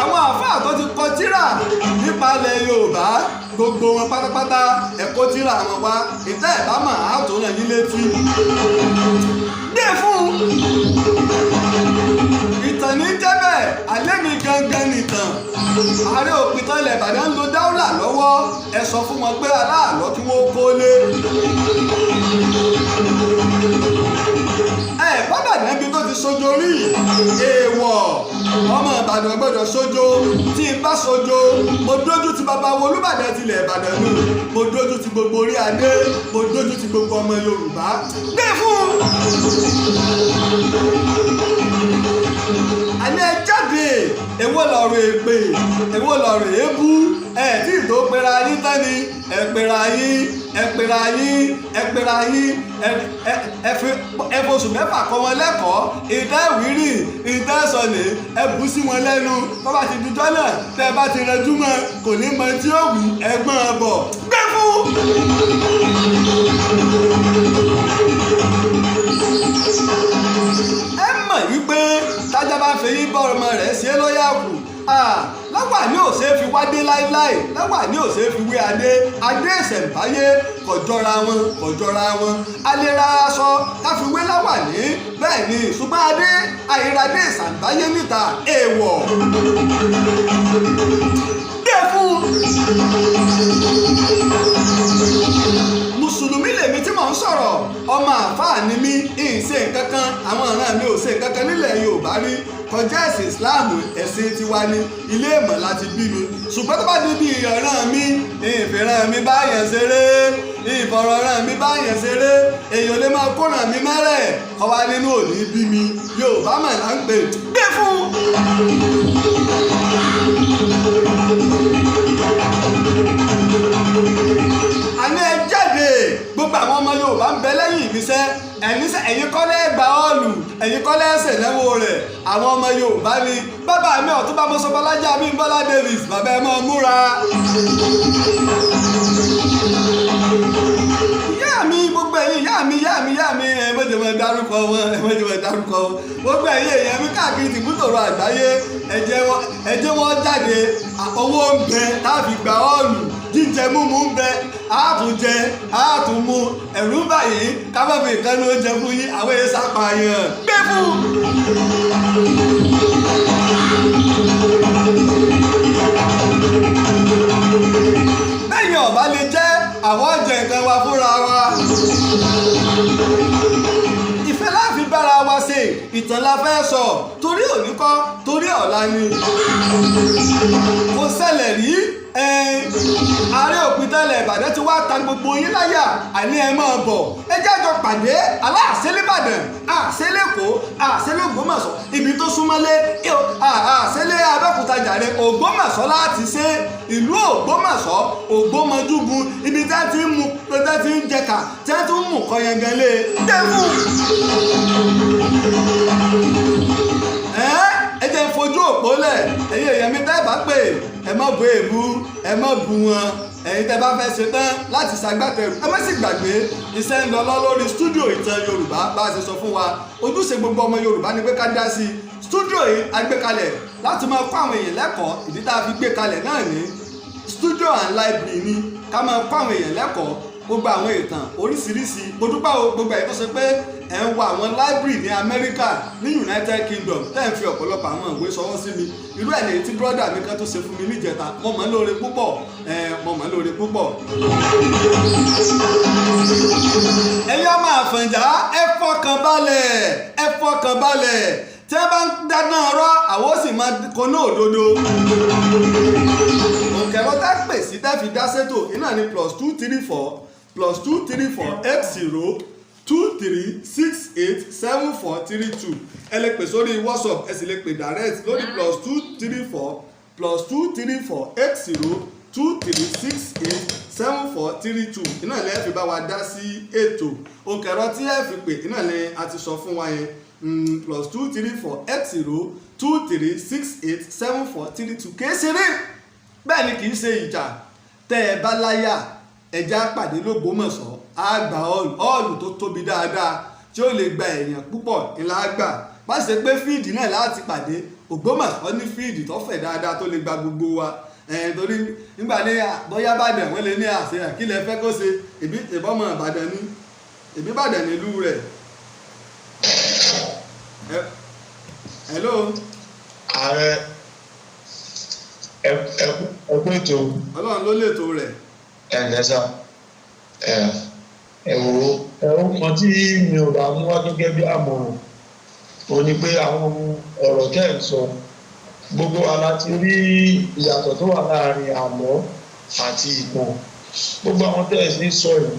Àwọn àáfàá tó ti kọ tírà nípa ilẹ̀ Yorùbá, gbogbo wọn pátápátá, ẹ̀kọ́ tírà wọn wá. Ìtẹ́ ìbámọ̀ á tó ràn yín létí. Gbé fún ìtàn ní jẹ́ bẹ́ẹ̀, alẹ́ mi gangan nìtàn. Ààrẹ òpìtàn ilẹ̀ Ìbàdàn ń lo dáúlà lọ́wọ́. Ẹ sọ fún wọn pé aláàlọ́ kí wọ́n kó lé. Ẹ bábàdàn ibi tó ti sojo rí, èèwọ̀, ọmọ Ìbàdàn gbọ́dọ̀ sojo. Tí n bá sojo, mo dójú ti bàbá wo Olúbàdàn tilẹ̀ Ìbàdàn nù, mo dójú ti gbogbo orí adé, mo dójú ti gbogbo ọmọ Yorùbá. Gbé fún àní ẹ jáde. Èwo lọ̀rọ̀ èpè? Èwo lọ̀rọ̀ èébú? Ẹ tí ì tó pera yín tán ni. Ẹ pera yín, ẹ pera yín, ẹ pera yín. Ẹ fosùn mẹ́fà kọ́ wọn lẹ́kọ̀ọ́. Ìdá ìwírì, ìdá ìsọ̀lẹ̀, ẹ bù sí wọn lẹ́nu. Tó bá ti dijọ́ náà, tẹ́ ẹ bá ti rẹjú mọ́, kò ní mọ tí ó wù. Ẹ̀gbọ́n bọ̀ gbé fún. Ẹ mọ̀ wípé tájá bá ń fi yín bọ́ ọmọ rẹ̀ ṣe é lọ́yà kù. Láwà ní ò ṣeé fi wádé láíláì, láwà ní ò ṣeé fi wé adé. Adé ìṣẹ̀ǹbáyé kò jọra wọn, kò jọra wọn. A lè ra aṣọ ká fi wé láwà ní bẹ́ẹ̀ ni, ṣùgbọ́n adé àìradé ìṣàǹbáyé níta, èèwọ̀. Dé fún mùsùlùmí lèmi tí mò ń sọ̀rọ̀, ọmọ àfáà ni mí, ìṣe nǹkan kan, àwọn ọ̀ràn mi ò ṣe nǹkan kan nílẹ̀ Yorùbá rí kọjá ẹ̀sìn Islam. Ẹ̀sìn tiwa ni, ilé ìmọ̀ láti bí mi. Ṣùgbọ́n tó bá di bí ọ̀ràn mi, ìfìràn mi bá yẹn ṣeré, ìfọ̀rọ̀ràn mi bá yẹn ṣeré, èèyàn lè máa kóràn mi mẹ́rẹ̀ kọ́ wa nínú òní bí mi. Yorùbá mà là ń pè. Gbé fún. Àní ẹ jáde, gbogbo àwọn ọmọ Yorùbá ń bẹ lẹ́yìn mi sẹ́. Ẹ̀yin sẹ́, ẹ̀yin kọ́ lẹ́ gba ọ́ọ̀lù, ẹ̀yin kọ́ lẹ́ ṣèlẹ́wọ̀ rẹ̀, àwọn ọmọ Yorùbá ni. Bàbá mi Ọ̀túnba Mọ́sọ́bọ́lájà Abímbọ́lá Davis, bàbá ẹ máa múra. Ìyá mi, gbogbo ẹ̀yin ìyá mi, ìyá mi, ìyá mi, ẹ mọ̀jẹ̀ mọ̀ dárúkọ wọn, ẹ mọ̀jẹ̀ mọ̀ dárúkọ wọn. Gbogbo ẹ̀yin èèyàn mi káàkiri tìbútòrò àgbáyé, ẹ jẹ́ wọ́n jáde. Owó ń bẹ tá a fi gba ọ́ọ̀lù, jíjẹ múmu ń bẹ, àátúnjẹ àátúnmu. Ẹ̀rú báyìí ká má fi nǹkan ló jẹ fún yín, àwọn èèyàn ṣàpàyàn. Gbé fún. Bẹ́ẹ̀ni ọ̀bá lè jẹ́ àwọn ọ̀jẹ̀ nǹkan wa fúnra wa. Ìfẹ́ láfi bára wa ṣe, ìtàn la fẹ́ sọ, torí òní kọ́, torí ọ̀la ni. Kò ṣẹlẹ̀ rí. Ààrẹ òpìtàn ilẹ̀ Ìbàdàn ti wá ta gbogbo yín láyà. Àní ẹ máa bọ̀, ẹ jẹ́ àjọ pàdé aláàṣẹ nìbàdàn, àṣẹ lẹ́kọ̀ọ́, àṣẹ lọ́gbọ́mọ̀ṣọ́, ibi tó súnmọ́lé, àṣẹ lé Abẹ́òkúta jàre, Ògbómọ̀ṣọ́ láti ṣe ìlú Ògbómọ̀ṣọ́, Ògbómọjúgun, ibi tí wọ́n ti ń mu, tí wọ́n ti ń jẹ̀ka, tí wọ́n ti ń mú kọ́ yẹn gan lé dé fún. Ẹ jẹ́ fojú òpó lẹ̀, ẹ̀yin èèyàn mi tẹ́ bá pè, ẹ má bu èébú, ẹ má bu wọn. Ẹ̀yin tẹ́ bá fẹ́ ṣe tán láti ṣagbátẹrù, ẹ má sì gbàgbé iṣẹ́ ń lọ lọ lórí stúdíò Ìtàn Yorùbá. Bá a ṣe sọ fún wa, ojúṣe gbogbo ọmọ Yorùbá ni pé ká dá sí i. Studio yìí a gbé kalẹ̀ láti máa kọ́ àwọn èèyàn lẹ́kọ̀ọ́. Ìdí tá a fi gbé kalẹ̀ náà ní studio and library ni ká máa kọ́ àwọn èèyàn lẹ́kọ̀ọ́, gbogbo àwọn ìtàn oríṣiríṣi. Mo dúpẹ́ o, gbogbo ẹ̀yin tó ṣe pé ẹ̀ ń wo àwọn library ní Amẹ́ríkà, ní United Kingdom, tẹ́ ẹ̀ ń fi ọ̀pọ̀lọpọ̀ àwọn ìwé ṣọwọ́ sí mi. Irú ẹ̀ lèyí tí brother mi kan tó ṣe fún mi níjẹta. Mo mọ̀ lóore púpọ̀, mo mọ̀ lóore púpọ̀. Ẹ̀yin ọmọ Àfọ̀njá, ẹ fọkàn balẹ̀, ẹ fọkàn balẹ̀. Tí wọ́n bá ń dáná ọ̀rọ̀, àwọn ó sì máa koná òdodo. Òǹkẹ̀rọ tá pè sí tẹ́ fi dá sétò iná ní +234 +234 8023687432. Ẹ lè pè sórí WhatsApp, ẹ sì lè pè direct lórí +234 +234 8023687432. Iná lẹ́ fi bá wa dá sí ètò. Òǹkẹ̀rọ tí ẹ fi pè iná ní a ti sọ fún wa yẹn, +234 8023687432. Kì í ṣeré, bẹ́ẹ̀ ni kì í ṣe ìjà. Tẹ́ ẹ bá láyà, ẹja pàdé lÓgbómọ̀ṣọ́. Á gba hall tó tóbi dáadáa tí ó lè gba èèyàn púpọ̀ ńlá gbà. Bá ṣe pé field náà láti pàdé, Ògbómọ̀ṣọ́ ní field tó fẹ̀ dáadáa tó lè gba gbogbo wa. Torí nígbà ní bóyá Ìbàdàn, wọ́n lè ní àṣẹ àkílẹ̀ fẹ́ kó ṣe ìbọ́mọ Ìbàdàn ní ìbí Ìbàdàn nílùú rẹ̀. Hello. Ààrẹ, ẹkú ètò. Ọlọ́run ló lètò rẹ̀. Ẹ ǹlẹ́ sà. Ẹ ẹ wò ó, ẹ̀rọ kan tí mi ò bá mú wá gẹ́gẹ́ bí àmọ̀ràn ò ní pé àwọn ọ̀rọ̀ tẹ́ ẹ̀ ń sọ, gbogbo wa la ti rí ìyàtọ̀ tó wà láàrin àlọ́ àti ìtàn. Gbogbo àwọn tẹ́ ẹ̀ sì ń sọ yìí,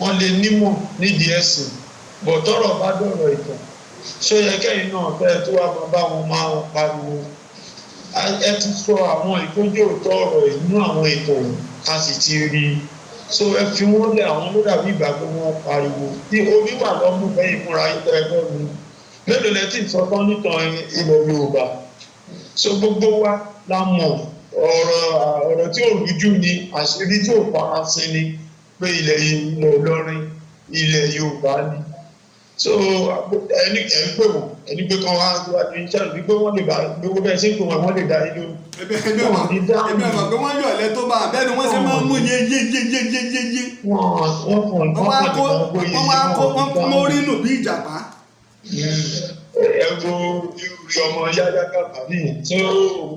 wọ́n lè nímọ̀ nídìí ẹ̀sìn bọ̀, tọ́rọ̀ bá dọ̀rọ̀ ìtàn, ṣó yẹ kẹ́yìn náà tẹ́ ẹ tó wá máa bá wọn máa pariwo? Ẹ ti sọ àwọn ìtọ́jú òótọ́ ọ̀rọ̀ inú àwọn ètò, a sì ti rí i. So ẹ fi wọ́n lẹ̀. Àwọn ló dàbí ìgbà pé wọ́n pariwo tí omi wà lọ́mú lẹ́yìn fúnra yín tẹ́ ẹ gbọ́ mi. Mélòó lẹ tí ì sọ tán nítan ilẹ̀ Yorùbá? So gbogbo wa la mọ̀, ọ̀rọ̀ tí ò rújú ni, àṣírí tí ò farasin ni pé ilẹ̀ Ìlọrin, ilẹ̀ Yorùbá ni. So ẹni ẹ ń pè wọ́n, ẹni pé kán wá síwájú iṣẹ́ rẹ̀ wípé wọ́n lè bá gbogbo bẹ́ẹ̀ ṣe ń pè wọ́n, wọ́n lè dá yín lóhùn. Ẹbí ọmọ pé wọ́n yọ̀ lẹ́ tó bá bẹ́ẹ̀ ni wọ́n ṣe máa ń mú yé yé yé yé yé yé yé. Wọ́n kàn wọ́n wá kó wọ́n wá kó wọ́n kó mórí nù bí ìjàpá. Ẹ wo irú ọmọ Yáyá Gàmbàrí tí ó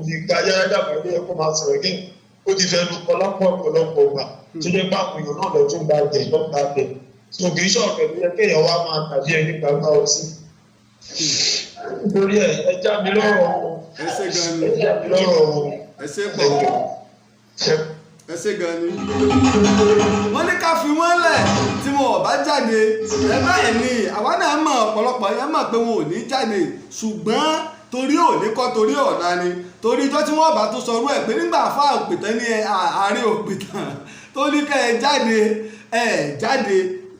ní ká Yáyá Gàmbàrí ẹ kó máa sọ̀rọ̀ kí ó ti fẹnu kọ lọ́pọ̀ ọ̀pọ̀lọpọ̀ gbà tó jẹ́ pé àwọn èèyàn náà lọ tún gba jẹ̀ lọ́ gba bẹ̀. So kì í sọ̀rọ̀ pẹ̀lú yẹ kéèyàn wá máa tàbí ẹni gbàgbá ọtí. Nítorí ẹ já mi lọ́rọ̀ o. Ẹ ṣé gan ni. Ẹ já mi lọ́rọ̀ o. Ẹ ṣé pọ̀, ẹ ṣé gan ni. Wọ́n ní ká fi wọ́n lẹ̀ tí wọn ò bá jáde. Ẹ báyìí ni àwa náà mọ̀, ọ̀pọ̀lọpọ̀ yẹn mọ̀ pé wọn ò ní jáde, ṣùgbọ́n torí òní kọ́, torí ọ̀la ni, torí ijọ́ tí wọ́n bá tún sọ orú ẹ̀ pé nígbà àfa òpìtàn ní àárín òpìtàn tó ní ká ẹ jáde, ẹ jáde,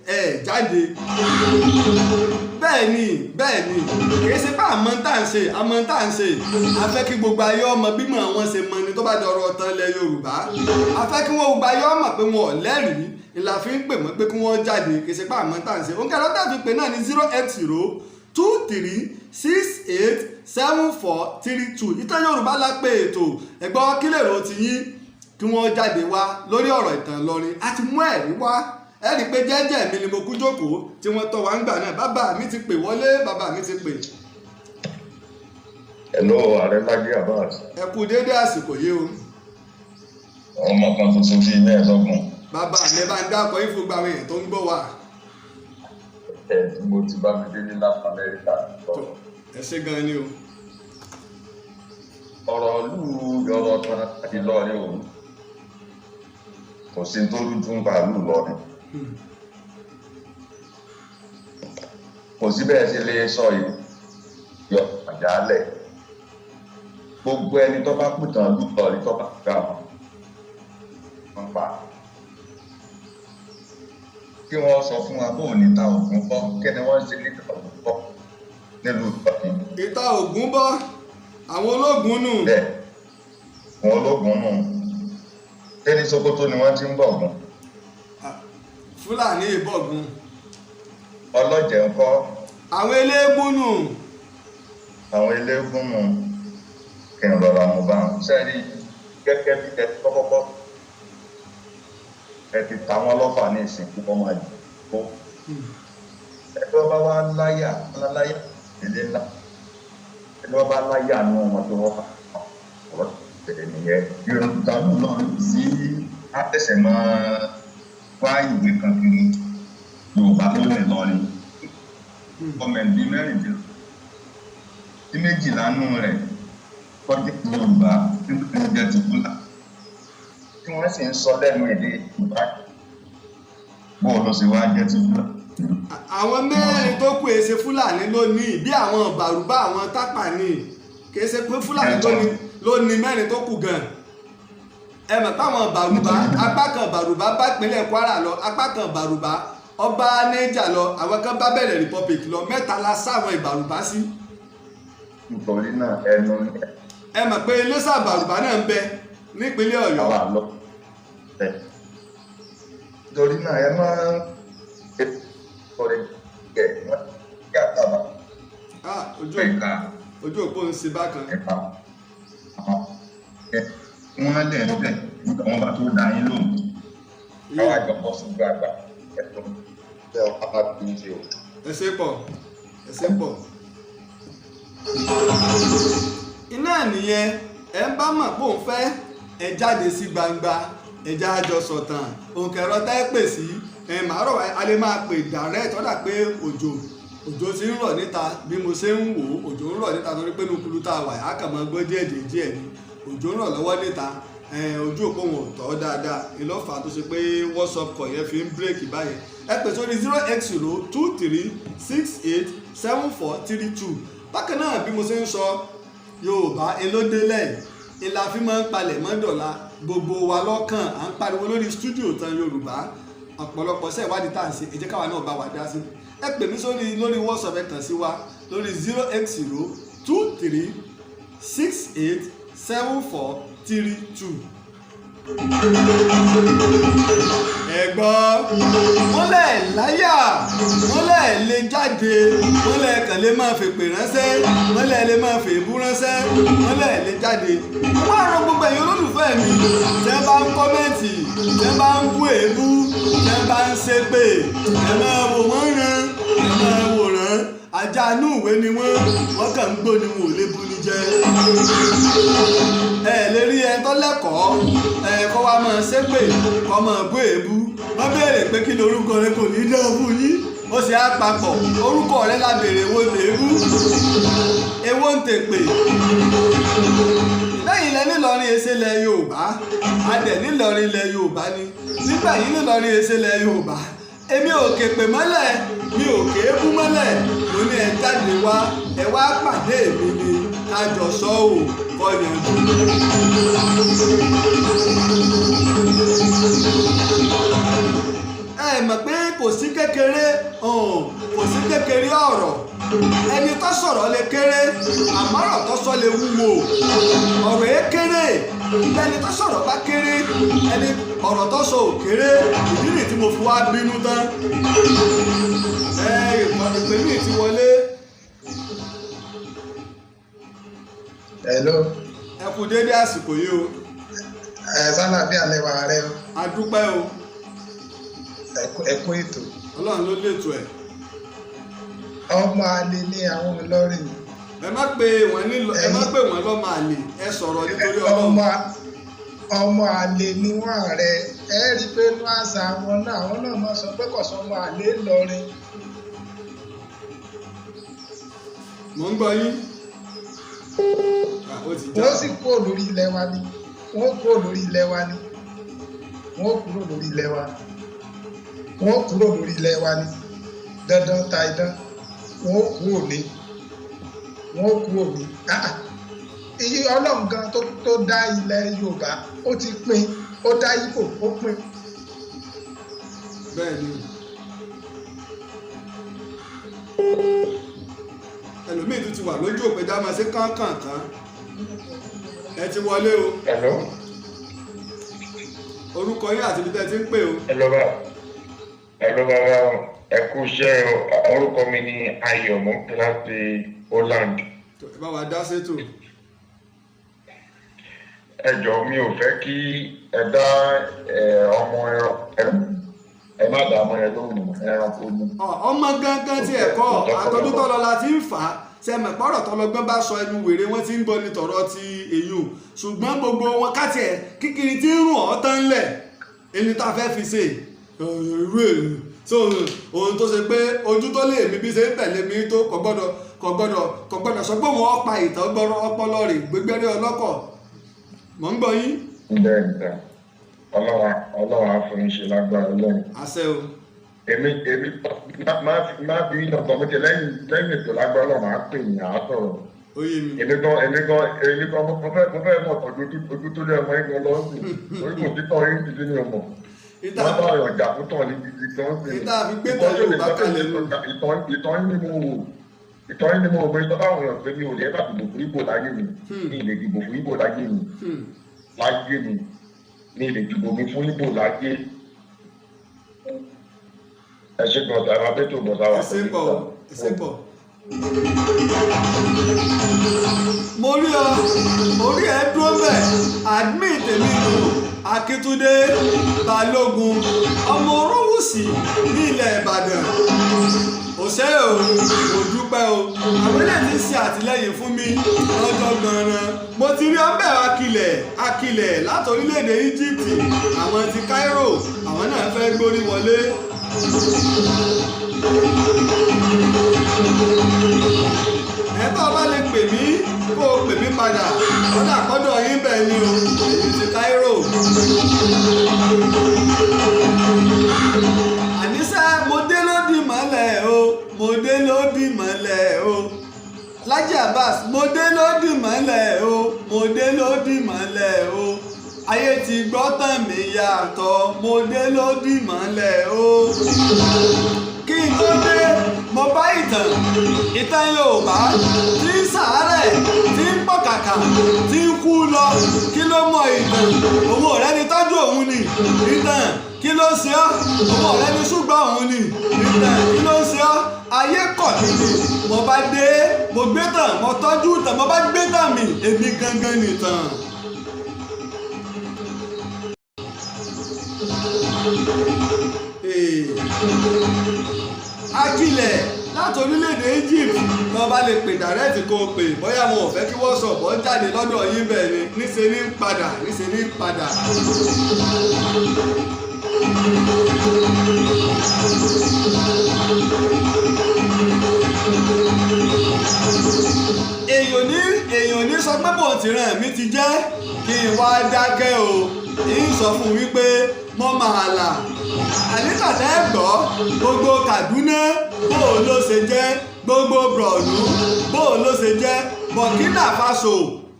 ẹ jáde. Bẹ́ẹ̀ ni, bẹ́ẹ̀ ni, kìí ṣe pé àmọ́ tá à ń ṣe, àmọ́ tá à ń ṣe. A fẹ́ kí gbogbo ayé ọmọ bímọ àwọn ṣe mọ ni tó bá di ọ̀rọ̀ tán ilẹ̀ Yorùbá. A fẹ́ kí wọ́n gbogbo ayé ọmọ pé wọn ò lẹ́rìí ìlà fi ń pè wọ́n pé kí wọ́n jáde. Kìí ṣe pé àmọ́ tá à ń ṣe. Òǹkà lọ́tà fi pè náà ní 08023687432. Ìtàn Yorùbá la pé ètò. Ẹ̀gbọ́n kílèrò ti yín kí wọ́n jáde wá lórí ọ̀rọ̀ ìtàn Ìlọrin? A ti mú ẹ̀rí wá. Ẹ rí i pé jẹ́jẹ́ mi ni mo kú jókòó tí wọ́n tọ́ wa ń gbà náà. Bàbá mi ti pè wọlé, bàbá mi ti pè. Hello, Ààrẹ Laji Abbas. Ẹ kú déédéé àsìkò yìí o. Ọmọ kan tuntun bíi 25. Bàbá mi, bá ń dákọ̀ yín fún gbàgbé èèyàn tó ń gbọ́ wa. Ẹ tí mo ti bá mi délé láti Amẹ́ríkà. Ẹ ṣé gan ni o. Ọ̀rọ̀ ìlú, ọ̀rọ̀ kan Ìlọrin o, kò sí tó rújú ń pa ìlú Ìlọrin. Kò sí bẹ́ẹ̀ ṣe lè sọ ìyọ àjálẹ̀. Gbogbo ẹni tó bá pìtàn ìlú Ìlọrin tó bá gbà wọn pa. Kí wọ́n sọ fún wa bóun ní ta ògùn bọ́, kí ni wọ́n ṣe níta ògùn bọ́ nílùú Ìlọrin? Ìta ògùn bọ́, àwọn ológun nù. Bẹ́ẹ̀, àwọn ológun nù. Tẹ́ni Sokoto ni wọ́n ti ń bọ̀gùn. Fúlàní ìbọ̀gùn. Ọlọ́jẹ̀ ńkọ́? Àwọn eléégún nù. Àwọn eléégún nù kí n rọra mo bá wọn sẹ́ẹ̀rí gẹ́gẹ́ bí ẹ kọ́kọ́kọ́ ẹ ti ta wọn lọ́fà ní ìsìnkú wọn máa dìbò. Ẹni wọn bá wá láyà láyà ilé ńlá, ẹni wọn bá láyà nù wọn tó wọn ọ̀rọ̀ tẹ̀lé nìyẹn. Yorùbá náà sí àtẹ̀sẹ̀ máa wá ìwé kan kiri Yorùbá ló lè lọ ni gọọmẹ̀ntì mẹ́rìndínlógún tí méjìlá nù rẹ̀ kọjá Yorùbá tí wọ́n jẹ́ ti kúlà tí wọ́n sì ń sọ lẹ́nu èdè Yorùbá bó ló ṣe wá jẹ́ ti kúlà. Àwọn mẹ́rin tó kù èsè Fúlàní lónìí, bí àwọn Bàrúbá, àwọn Tápà ni, kì í ṣe pé Fúlàní ló ní mẹ́rin tó kù gan. Ẹ mọ̀ táwọn Bàrúbá, apá kan Bàrúbá bá ìpínlẹ̀ Kwara lọ, apá kan Bàrúbá ọba Niger lọ, àwọn kan bá Benin Republic lọ, mẹ́ta la sáwọn Ìbàrúbá sí. Nítorí náà ẹnu ní. Ẹ mọ̀ pé Iléṣà Bàrúbá náà ń bẹ nípínlẹ̀ Ọ̀yọ́. Àwa lọ ẹ nítorí náà ẹ máa ń ọ̀rẹ́ ẹ wọ́n kí àtàbà. Ojú òpó ń ṣe bákan. Ẹ̀ka wọ́n lẹ̀ lẹ̀ nígbà wọn bá tó dá yín lóhùn. Káwá jọ bọ́ sí gbàgbà ẹ̀tọ́ bẹ́ẹ̀ ọ̀pá bá bí ń ṣe o. Ẹ ṣé pọ̀, ẹ ṣé pọ̀. Iná nìyẹn, ẹ ń bá mọ̀ pé òun fẹ́ ẹ jáde sí gbangba, ẹ já jọ sọ̀tàn òǹkẹ̀rọ tá ẹ pè sí ẹ màárọ̀ a lè máa pè direct. Ọ̀dà pé òjò ti ń rọ̀ níta bí mo ṣe ń wò ó, òjò ń rọ̀ níta torí pé nukulu tá a wà á kàn máa gbọ́ díẹ̀ díẹ̀ ni, òjò ń rọ̀ lọ́wọ́ níta, ojú òpó wọn ò tọ́ dáadáa, ìlọ́fà tó ṣe pé WhatsApp call yẹn fi ń bírèkì báyẹn. Ẹ pè sórí 08023687432. Bákan náà bí mo ṣe ń sọ, Yorùbá elódélẹ̀ ìlà fi máa ń palẹ̀ mọ́ dọ̀la gbogbo wa lọ́kàn, à ń pariwo lórí stúdíò tán Yorùbá, ọ̀pọ̀lọpọ̀ ṣe ìwádìí tá à ń ṣe, ẹ jẹ́ káwa náà bá wa dá sí. Ẹ pè mí sórí lórí WhatsApp, ẹ kàn sí wa lórí 08023687432. Ẹ gbọ́, wọ́n lẹ̀ láyà, wọ́n lẹ̀ lè jáde, wọ́n lẹ̀ kàn lè máa fèpè ránṣẹ́, wọ́n lẹ̀ lè máa fèébú ránṣẹ́, wọ́n lẹ̀ lè jáde. Wọ́n á rọ gbogbo ẹ̀yin olólùfẹ́ mi tẹ́ bá ń kọ́mẹ́ǹtì, tẹ́ bá ń bú èébú, tẹ́ bá ń ṣépè, ẹ máa wò wọ́n rán, ẹ máa wò rán. Ajá inú ìwé ni wọ́n, wọ́n kàn ń gbó ni wọn ò lè bu ni jẹ. Ẹ lè rí ẹ tó lẹ́kọ̀ọ́ ẹ kọ́ wa máa ṣépè, kọ́ máa bú èébú. Wọ́n béèrè pé kí lorúkọ rẹ, kò ní í dán fún yín. Ó ṣe á papọ̀ orúkọ rẹ la béèrè, wo tèébú, èwo ń tèpè. Lẹ́yìn ilẹ̀ nílọrin èsè lẹ̀ Yorùbá, adẹ̀ nílọrin ilẹ̀ Yorùbá ni, nígbà yìí nílọrin èsè lẹ̀ Yorùbá. Èmi ò kèpè mọ́lẹ̀, mi ò kéébú mọ́lẹ̀, mo ní ẹ jáde wá, ẹ wá pàdé mi ni kájọ sọ ò kọyanjú. Ẹ mọ̀ pé kò sí kékeré, kò sí kékeré ọ̀rọ̀, ẹni tó sọ̀rọ̀ lè kéré, àmọ́ ọ̀rọ̀ tó sọ lè wúwo. Ọ̀rọ̀ ẹ kéré, ẹni tó sọ̀rọ̀ bá kéré, ẹni ọ̀rọ̀ tó sọ ò kéré. Ìdí nìyí tí mo fi wá bínú tán. Ẹ ìpè mí ti wọlé. Hello. Ẹ kú déédéé àsìkò yìí o. Ẹ sálà bí alẹ́ wà rẹ o. A dúpẹ́ o. Ẹ kú ètò. Ọlọ́run ló lètò ẹ̀. Ọmọ àlè ní àwọn Ìlọrin. Ẹ má pè wọ́n nílò, ẹ má pè wọ́n lọ́mọ àlè, ẹ sọ̀rọ̀ nítorí Ọlọ́run. Ọmọ àlè ni wọ́n rẹ̀, ẹ rí i pé inú àṣà wọn náà, àwọn náà máa sọ pé kò sọmọ àlè Ìlọrin. Mò ń gbọ́ yín. Wọ́n sì kúrò lórí ilẹ̀ wa ni, wọ́n kúrò lórí ilẹ̀ wa ni, wọ́n kúrò lórí ilẹ̀ wa, wọ́n kúrò lórí ilẹ̀ wa ni, dandan ta idán, wọ́n kúrò ní, wọ́n kúrò ní. Iye Ọlọ́run gan tó dá ilẹ̀ Yorùbá, ó ti pín, ó dá Ìgbò, ó pín. Bẹ́ẹ̀ ni, ẹlòmíì tún ti wà lójú òpè dá máa ṣe kánkànkán. Ẹ ti wọlé o. Hello. Orúkọ yín àti ibi tẹ́ ẹ ti ń pè o. Hello bàbá, ẹ kú iṣẹ́ o. Orúkọ mi ni Ayọ̀, mo ń pè láti Holland. Tó, ẹ bá wa dá sétò. Ẹ jọ̀ọ́, mi ò fẹ́ kí ẹ dá ọmọ ẹran, ẹ má dá ọmọ yẹn lóhùn, ẹranko ni. Ọmọ gangan tí ẹ̀kọ́ àtọ́dún tọ́lọ la ti ń fà á sẹ́mi pọ́rọ̀ tọ́lọgbọ́n bá sọ ẹnu wèrè wọ́n ti ń gbọ́ ní tọ̀rọ̀ ti èyí o, ṣùgbọ́n gbogbo wọn káti ẹ̀ kíkiri tí ń rùn ọ́ tán lẹ̀ ẹni tá a fẹ́ fi ṣe irú èyí. So ohun tó ṣe pé ojú tó lè mi bí ṣe ń tẹ̀lé mi tó kò gbọ́dọ̀ sọ pé wọ́n pa ìtàn gbọ́rọ̀ ọpọlọ rẹ̀ gbégbéré ọlọ́kọ̀. Mọ̀ ń gbọ́ yín. Bẹ́ẹ̀ ni sà, Ọlọ́run á fún yín ṣe lágbára Ọlọ́run. Àṣẹ o. Èmi má bí ọkọ mi tẹ lẹ́yìn ètò, lágbára Ọlọ́run, á pè yín, á sọ̀rọ̀. Ó yé mi. Èmi gan mo fẹ́ mọ̀ tọ́jú ojú tó lé ọmọ yín gan lọ́sìn orí kò sí tọ́ yín ti sínú ọmọ. Wọ́n bá ọ̀yàn jà fún tọ̀ ní gidi gan sí. Ìta fi gbé tọ̀ Yorùbá kalẹ̀ nù. Ìtàn yín ni mo wò, ìtàn yín ni mo wò pé tọ́ báwọn èèyàn pé mi ò lè bá dìbò fún Ìgbò láyé mi. Mi ì lè dìbò fún Ìgbò láyé mi. Láyé mi, mi ì lè dìbò mi fún Ìgbò láyé. Ẹ ṣe gan ọ̀tá, ẹ máa bẹ́tò bọ̀dá wa. Ẹ ṣé pọ̀, ẹ ṣé pọ̀. Mo rí ọ, orí ẹ dúró bẹ́ẹ̀. Admin tèmi nù, Akíntúndé Balógun, ọmọ Orówùsì ní ilẹ̀ Ìbàdàn. Òṣè o, kò dúpẹ́ o. Àwọn eléyìí ti ṣe àtìlẹ́yìn fún mi lọ́jọ́ gan-an. Mo ti rí ọbẹ̀ Akilẹ̀ Akilẹ̀ láti orílẹ̀-èdè Egypt, àwọn ti Cairo, àwọn náà fẹ́ gbórí wọlé. Ẹ bá bá lè pè mí, kó o pè mí padà kọ́dà kọ́dọ̀ yín bẹ́ẹ̀ ni o, èyí ti Cairo. Àníṣe mo dé lódì mọ́lẹ̀ o, mo dé lódì mọ́lẹ̀ o. Lájí Abbas, mo dé lódì mọ́lẹ̀ o, mo dé lódì mọ́lẹ̀ o. Ayé ti gbọ́ tàn mí yàtọ̀, mo dé lódì mọ́lẹ̀ o. Kí n tó dé, mo bá ìtàn ìtàn Yorùbá tí ń sàárẹ̀, tí ń pọ̀ kàkà, tí ń kú lọ. Kí ló mọ ìtàn? Òun ọ̀rẹ́ ni tọ́jú òun ni. Ìtàn, kí ló ṣe ọ́? Òun ọ̀rẹ́ ni ṣùgbọ́n òun ni. Ìtàn, kí ló ṣe ọ́? Ayé kọ̀ mí ni. Mo bá dé, mo gbé tàn, mo tọ́jú ìtàn, mo bá gbé tàn mí, èmi gangan nìtàn. Ee. Akilẹ̀ láti orílẹ̀-èdè Egypt, tó bá lè pè dàrẹ́tì kó o pè, bóyá wọn ò fẹ́ kí WhatsApp ó jáde lọ́dọ̀ yín bẹ́ẹ̀ ni. Níṣe ní ń padà, níṣe ní ń padà. Èèyàn ní sọ pé bò ti ràn mí ti jẹ́ kí n wá dákẹ́ o. Ń sọ fún wípé mo máa là àníkàtà ẹ̀ gbọ́ gbogbo Kaduna bó o ló ṣe jẹ́, gbogbo Borno bó o ló ṣe jẹ́, Burkina Faso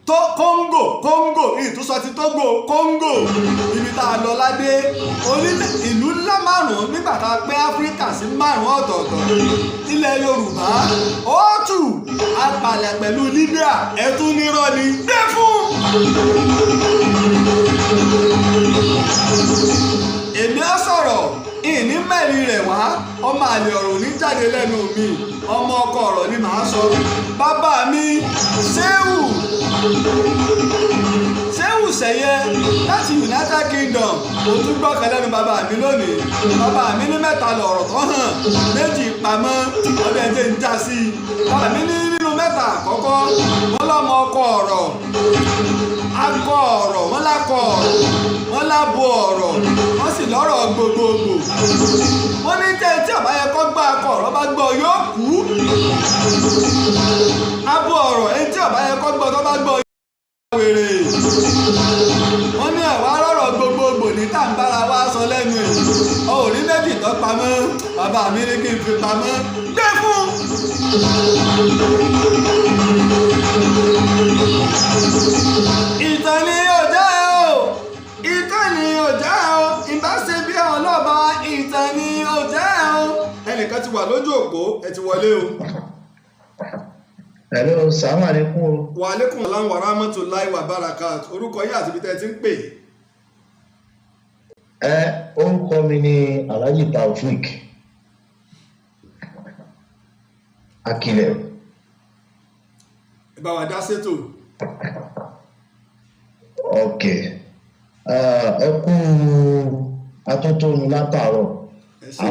tó Congo, Congo ìtúsọ ti Togo, Congo ibi tá a lọ ládé orílẹ̀ ìlú ńlá márùn-ún nígbà tá a pín Áfíríkà sí márùn-ún ọ̀tọ̀ọ̀tọ̀. Ilẹ̀ Yorùbá ó tù apàlẹ̀ pẹ̀lú Libya, ẹ̀tún nírọ̀ ni gbé fún. Èmi á sọ̀rọ̀ ìní mẹ́rin rẹ̀ wá, ọmọ àlè ọ̀rọ̀ ní jáde lẹ́nu mi, ọmọ ọkọ ọ̀rọ̀ ni màá sọ. Bàbá mi Ṣéhù Ṣéhù Ṣẹ̀yẹ láti United Kingdom, mo tún gbọ́kàn lẹ́nu bàbá mi lónìí. Bàbá mi ní mẹ́ta lọ̀rọ̀ tó hàn, méjì pamọ́, ọdẹ jẹ́ ń já sí i. Bàbá mi ní nínú mẹ́ta àkọ́kọ́, wọ́n lọ́mọ ọkọ ọ̀rọ̀, akọ ọ̀rọ̀, wọ́n lákọ ọ̀rọ̀, wọ́n lábo ọ̀rọ̀, wọ́n sì lọ́rọ̀ gbogbogbò. Wọ́n ní tẹ́ tí àbáyẹ kọ́ gbọ́ akọ ọ̀rọ̀ bá gbọ́ yóò kú. Abo ọ̀rọ̀, ẹni tí àbáyẹ kọ́ gbọ́ tó bá gbọ́ yóò wèrè. Wọ́n ní ẹ̀wá rọ̀rọ̀ gbogbogbò ní tàǹbára wa sọ lẹ́nu ẹ̀. Ọ ò ní méjì tó pamọ́, bàbá mi ní kí n fi pamọ́ gbé fún. Ìtàn ni yóò jẹ́ o, ìtàn ni yóò jẹ́ o, ìbá ṣe bí ọlọ́ba, ìtàn ni yóò jẹ́ o. Ẹnìkan ti wà lójú òpó, ẹ ti wọlé o. Hello, salaam alaikum o. Wa alaikum salam wa rahmatullahi wa barakat. Orúkọ yín àti ibi tẹ́ ẹ ti ń pè. Ẹ orúkọ mi ni Alhaji Taofik Akilẹ̀. Ẹ bá wa dá sétò. Ok, ẹ kú atótónu látàárọ̀. Ẹ ṣé.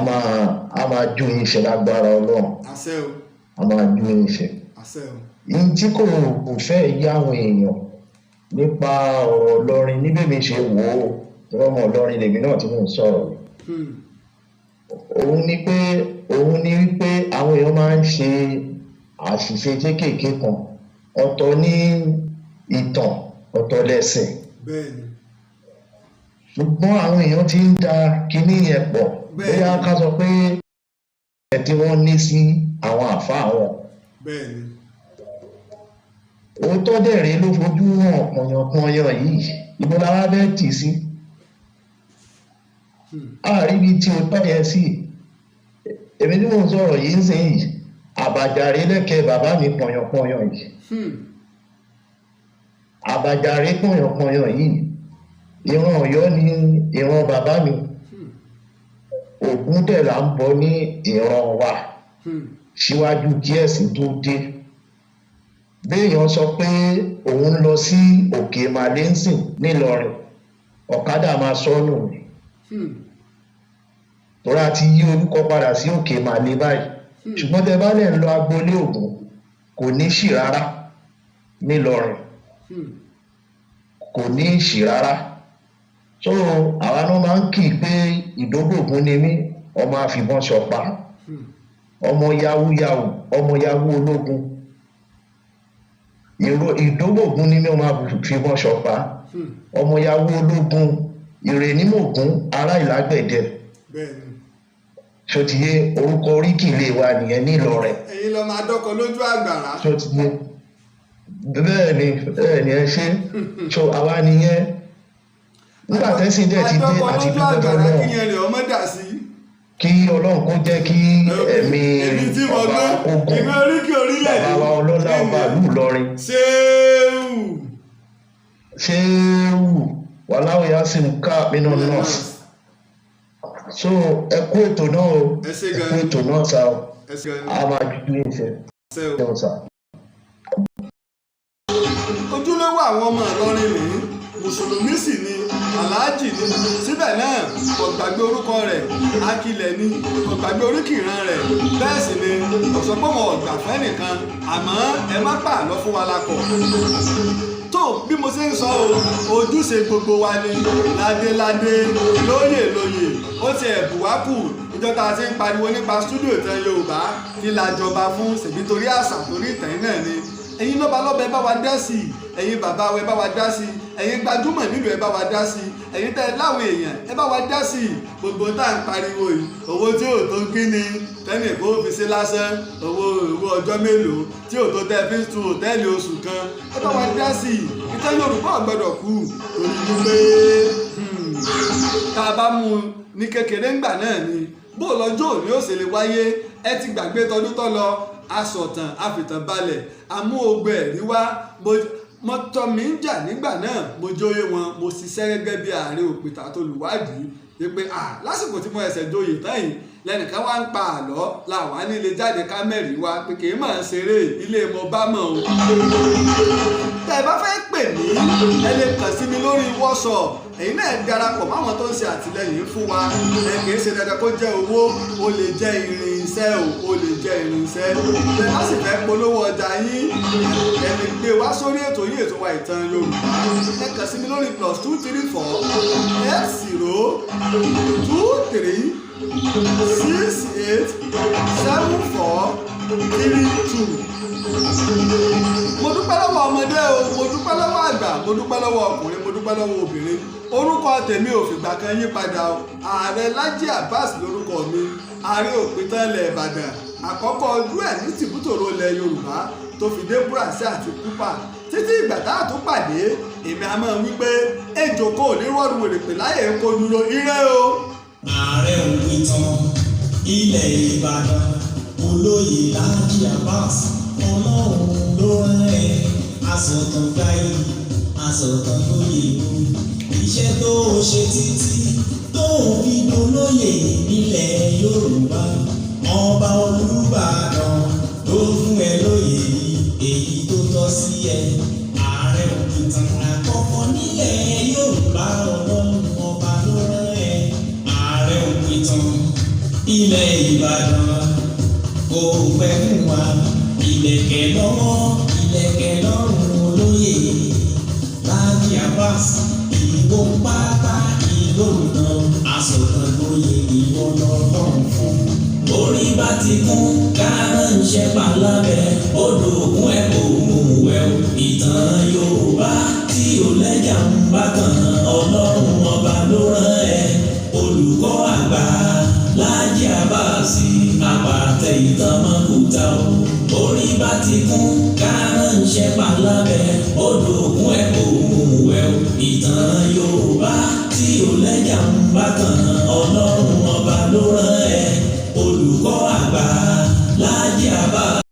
A máa ju yín ṣe lágbára Ọlọ́run. Àṣẹ o. A máa ju yín ṣe. Àṣẹ o. Yín tí kò fẹ́ yí àwọn èèyàn nípa ọ̀rọ̀ Ìlọrin níbẹ̀ mi ṣe wò ó, ọmọ Ìlọrin lèmi náà tí mò ń sọ̀rọ̀ yìí. Òun ni wípé àwọn èèyàn máa ń ṣe àṣìṣe kéékèèké kan. Ọ̀tọ̀ ní ìtàn, ọ̀tọ̀ lẹ̀sìn. Ṣùgbọ́n àwọn èèyàn ti ń da kinní yẹn pọ̀. Bóyá ká sọ pé ẹ̀ tí wọ́n ní sí àwọn àfáà wọn. Òótọ́ dẹ̀ rèé ló fojú hàn pọ̀yànpọ̀yàn yìí. Ibo la wá fẹ́ tì sí? Àríbi tí òótọ́ yẹn sí. Èmi tí mò ń sọ̀rọ̀ yìí ń sìn yìí, àbàjàre lẹ́kẹ̀ẹ́ bàbá mi pọ̀yànpọ̀yàn yìí. Àbàjàre pọ̀yànpọ̀yàn yìí, ìran Ọ̀yọ́ ni ìran bàbá mi. Ògún dẹ̀ là ń bọ ní ìran wa síwájú kí ẹ̀sìn tó dé. Béèyàn sọ pé òun ń lọ sí Òkè Màlẹ́sìn nílọrin, ọ̀kadà máa sọnù ni. Torí a ti yí orúkọ padà sí Òkè Màlẹ́ báyìí. Ṣùgbọ́n tẹ bá lẹ̀ ń lọ agboolé Ògún, kò ní ṣì rárá nílọrin. Kò ní ṣì rárá. So àwa náà máa ń kì í pé ìdógògún ni mí, ọmọ àfìbọn ṣọ̀pá, ọmọ yahoo yahoo, ọmọ yahoo ológun. Ìdógògún ni mí, ọmọ àfìbọn ṣọ̀pá, ọmọ yahoo ológun, ìrènímògún ará ìlágbẹ̀dẹ. Ṣòtìyé, orúkọ oríkì ilé wa nìyẹn nílọrin. Ẹ̀yin lọ máa dọ́kọ lójú àgbàrá. Ṣòtìyé, bẹ́ẹ̀ ni, bẹ́ẹ̀ ni, ẹ ṣe. So àwa nìyẹn. Nígbà tẹ́sí dẹ̀ ti dé Adọ́kọ àti lójú dúpẹ́ àgbàrá lọ́wọ́. Kí yẹn rẹ̀ ọmọ dà sí. Kí Ọlọ́run kó jẹ́ kí ẹ̀mí Èmi tí mo ọba gbọ́ ogun ìwé oríkì orílẹ̀. bàbá wa ọlọ́lá, ọba ìlú Ìlọrin. Ṣéwù. Ṣéwù wàláwù yá sí ká nínú nọ́ọ̀sì. So ẹ kú ètò náà o. Ẹ ṣé Ẹ gan kú ni. ètò náà sá o. Ẹ ṣé gan ni. A máa dúdú yín ṣe. Ṣé o. Ṣeun sá. Ojúlówó àwọn ọmọ Ìlọrin ní, mùsùlùmí sì ni, aláàjì ni, síbẹ̀ náà kò gbàgbé orúkọ rẹ̀, akilẹ̀ ni, kò gbàgbé oríkìran rẹ̀. Bẹ́ẹ̀ sì ni kò sọ pé wọn ò gbà fẹ́ nìkan, àmọ́ ẹ má pààlọ́ fún wa lakọ̀ tó. Bí mo ṣe ń sọ o, ojúṣe gbogbo wa ni, ládéládé, lóyè lóyè. Ó ti ẹ̀bù wá kù ìjọ tá a ti ń pariwo nípa studio ìtàn Yorùbá. Kí la jọba fún? Ṣèbí torí àṣà, torí ìtàn náà ni. Ẹ̀yin lọ́ba lọ́ba, ẹ bá wa dá sí i. Ẹ̀yin bàbá wa, ẹ bá wa dá sí i. Ẹ̀yin gbajúmọ̀ nílùú, ẹ bá wa dá sí i. Ẹ̀yin tẹ́ ẹ láwọn èèyàn, ẹ bá wa dá sí i. Gbogbo tá à ń pariwo yìí, owó tí ò tó kí ni tẹ́nì kó fi sí lásán, owó ọjọ́ mélòó tí ò tó tẹ́ fi ń sun hòtẹ́ẹ̀lì oṣù kan. Ẹ bá wa dá sí i. Ìtàn Yorùbá ò gbọ́dọ̀ kú, torí wípé tá a bá mú un ní kékeré ńgbà náà ni bó lọ́jọ́ òní ó sì lè wáyé. Ẹ ti gbàgbé tọdún tó lọ, asọ̀tàn àfìtàn balẹ̀, àmú ogbè ẹ̀rí wá. Mo tọ́ mi ń jà nígbà náà, mo jóyè wọn, mo ṣiṣẹ́ gẹ́gẹ́ bí ààrẹ òpìtà tó lùwádìí wípé lásìkò tí mo ẹsẹ̀ joyè tán yìí, lẹ́nìkan wá ń pa àlọ́ làwọn á nílé jáde ká mẹ́rin wá pé kì í máa ń ṣeré ilé mo bá mọ̀ o. Tẹ́ ẹ bá fẹ́ pè mí, ẹ lè kàn sí mi lórí WhatsApp. Ẹ̀yin náà darapọ̀ máwọn tó ń ṣe àtìlẹ́yìn fún wa. Ẹ kì í ṣe dandan kó jẹ́ owó, ó lè jẹ́ irinṣẹ́ o, ó lè jẹ́ irinṣẹ́. Tẹ́ bá sì fẹ́ polówó ọjà yín, ẹ lè gbé wá sórí ètò yín, ètò wa Ìtàn Yorùbá. Ẹ kàn sí mi lórí +234 80 23 68 74 32. Mo dúpẹ́ lọ́wọ́ ọmọdé o, mo dúpẹ́ lọ́wọ́ àgbà, mo dúpẹ́ lọ́wọ́ ọkùnrin, mo dúpẹ́ lọ́wọ́ obìnrin. Orúkọ tèmi ò fìgbà kan yí padà o. Ààrẹ Lájí Abbas lórúkọ mi, ààrẹ òpìtàn ilẹ̀ Ìbàdàn àkọ́kọ́ ọdún ẹ̀ ní tìbútòrò ilẹ̀ Yorùbá tó fi dé Búràsì àti Kúpà. Títí ìgbà tá a tún pàdé, èmi a máa wí pé ejò kò ní rọ́ọ̀dù wèrè pè láyè kó dúró. Ire o. Ààrẹ òpìtàn ilẹ̀ Ìbàdàn, olóyè Lájí Abbas, Ọlọ́run ló rán ẹ. Asọ̀tàn gbáyé, asọ̀tàn lóye o. Iṣẹ́ tó o ṣe títí tó o fi dolóyè nílẹ̀ Yorùbá, ọba Olúbàdàn ló fún ẹ lóyè yìí, èyí tó tọ́ sí. jẹ́. Ààrẹ òkìtàn àkọ́kọ́ nílẹ̀ Yorùbá, Ọlọ́run ọba ló rán ẹ. Ààrẹ òkìtàn ilẹ̀ Ìbàdàn kò pẹ́ fún wa. Ìlẹ̀kẹ̀ lọ́wọ́, ìlẹ̀kẹ̀ lọ́rùn, olóyè Láàjì Abbas, ìwọ pátá ìlóòna asọ̀tàn lóye, ìwọ lọ́lọ́run fún. Orí bá ti kún kárànṣẹ́ palábẹ́ odò ògùn ẹ̀ kò mú wẹ̀ o. Ìtàn Yorùbá tí ò lẹ́jà ń bá kan, Ọlọ́run ọba ló rán ẹ. Olùkọ́ àgbà Láàjì Abbas, àpàtẹ ìtàn mọ́kúta o. Orí bá ti kún kárànṣẹ́ palábẹ́ odò ògùn ẹ̀ kò mú wẹ̀ o. Ìtàn Yorùbá tí ò lẹ́jà ń bá kan, Ọlọ́run ọba ló rán ẹ. Olùkọ́ àgbà Láàjì Abbas.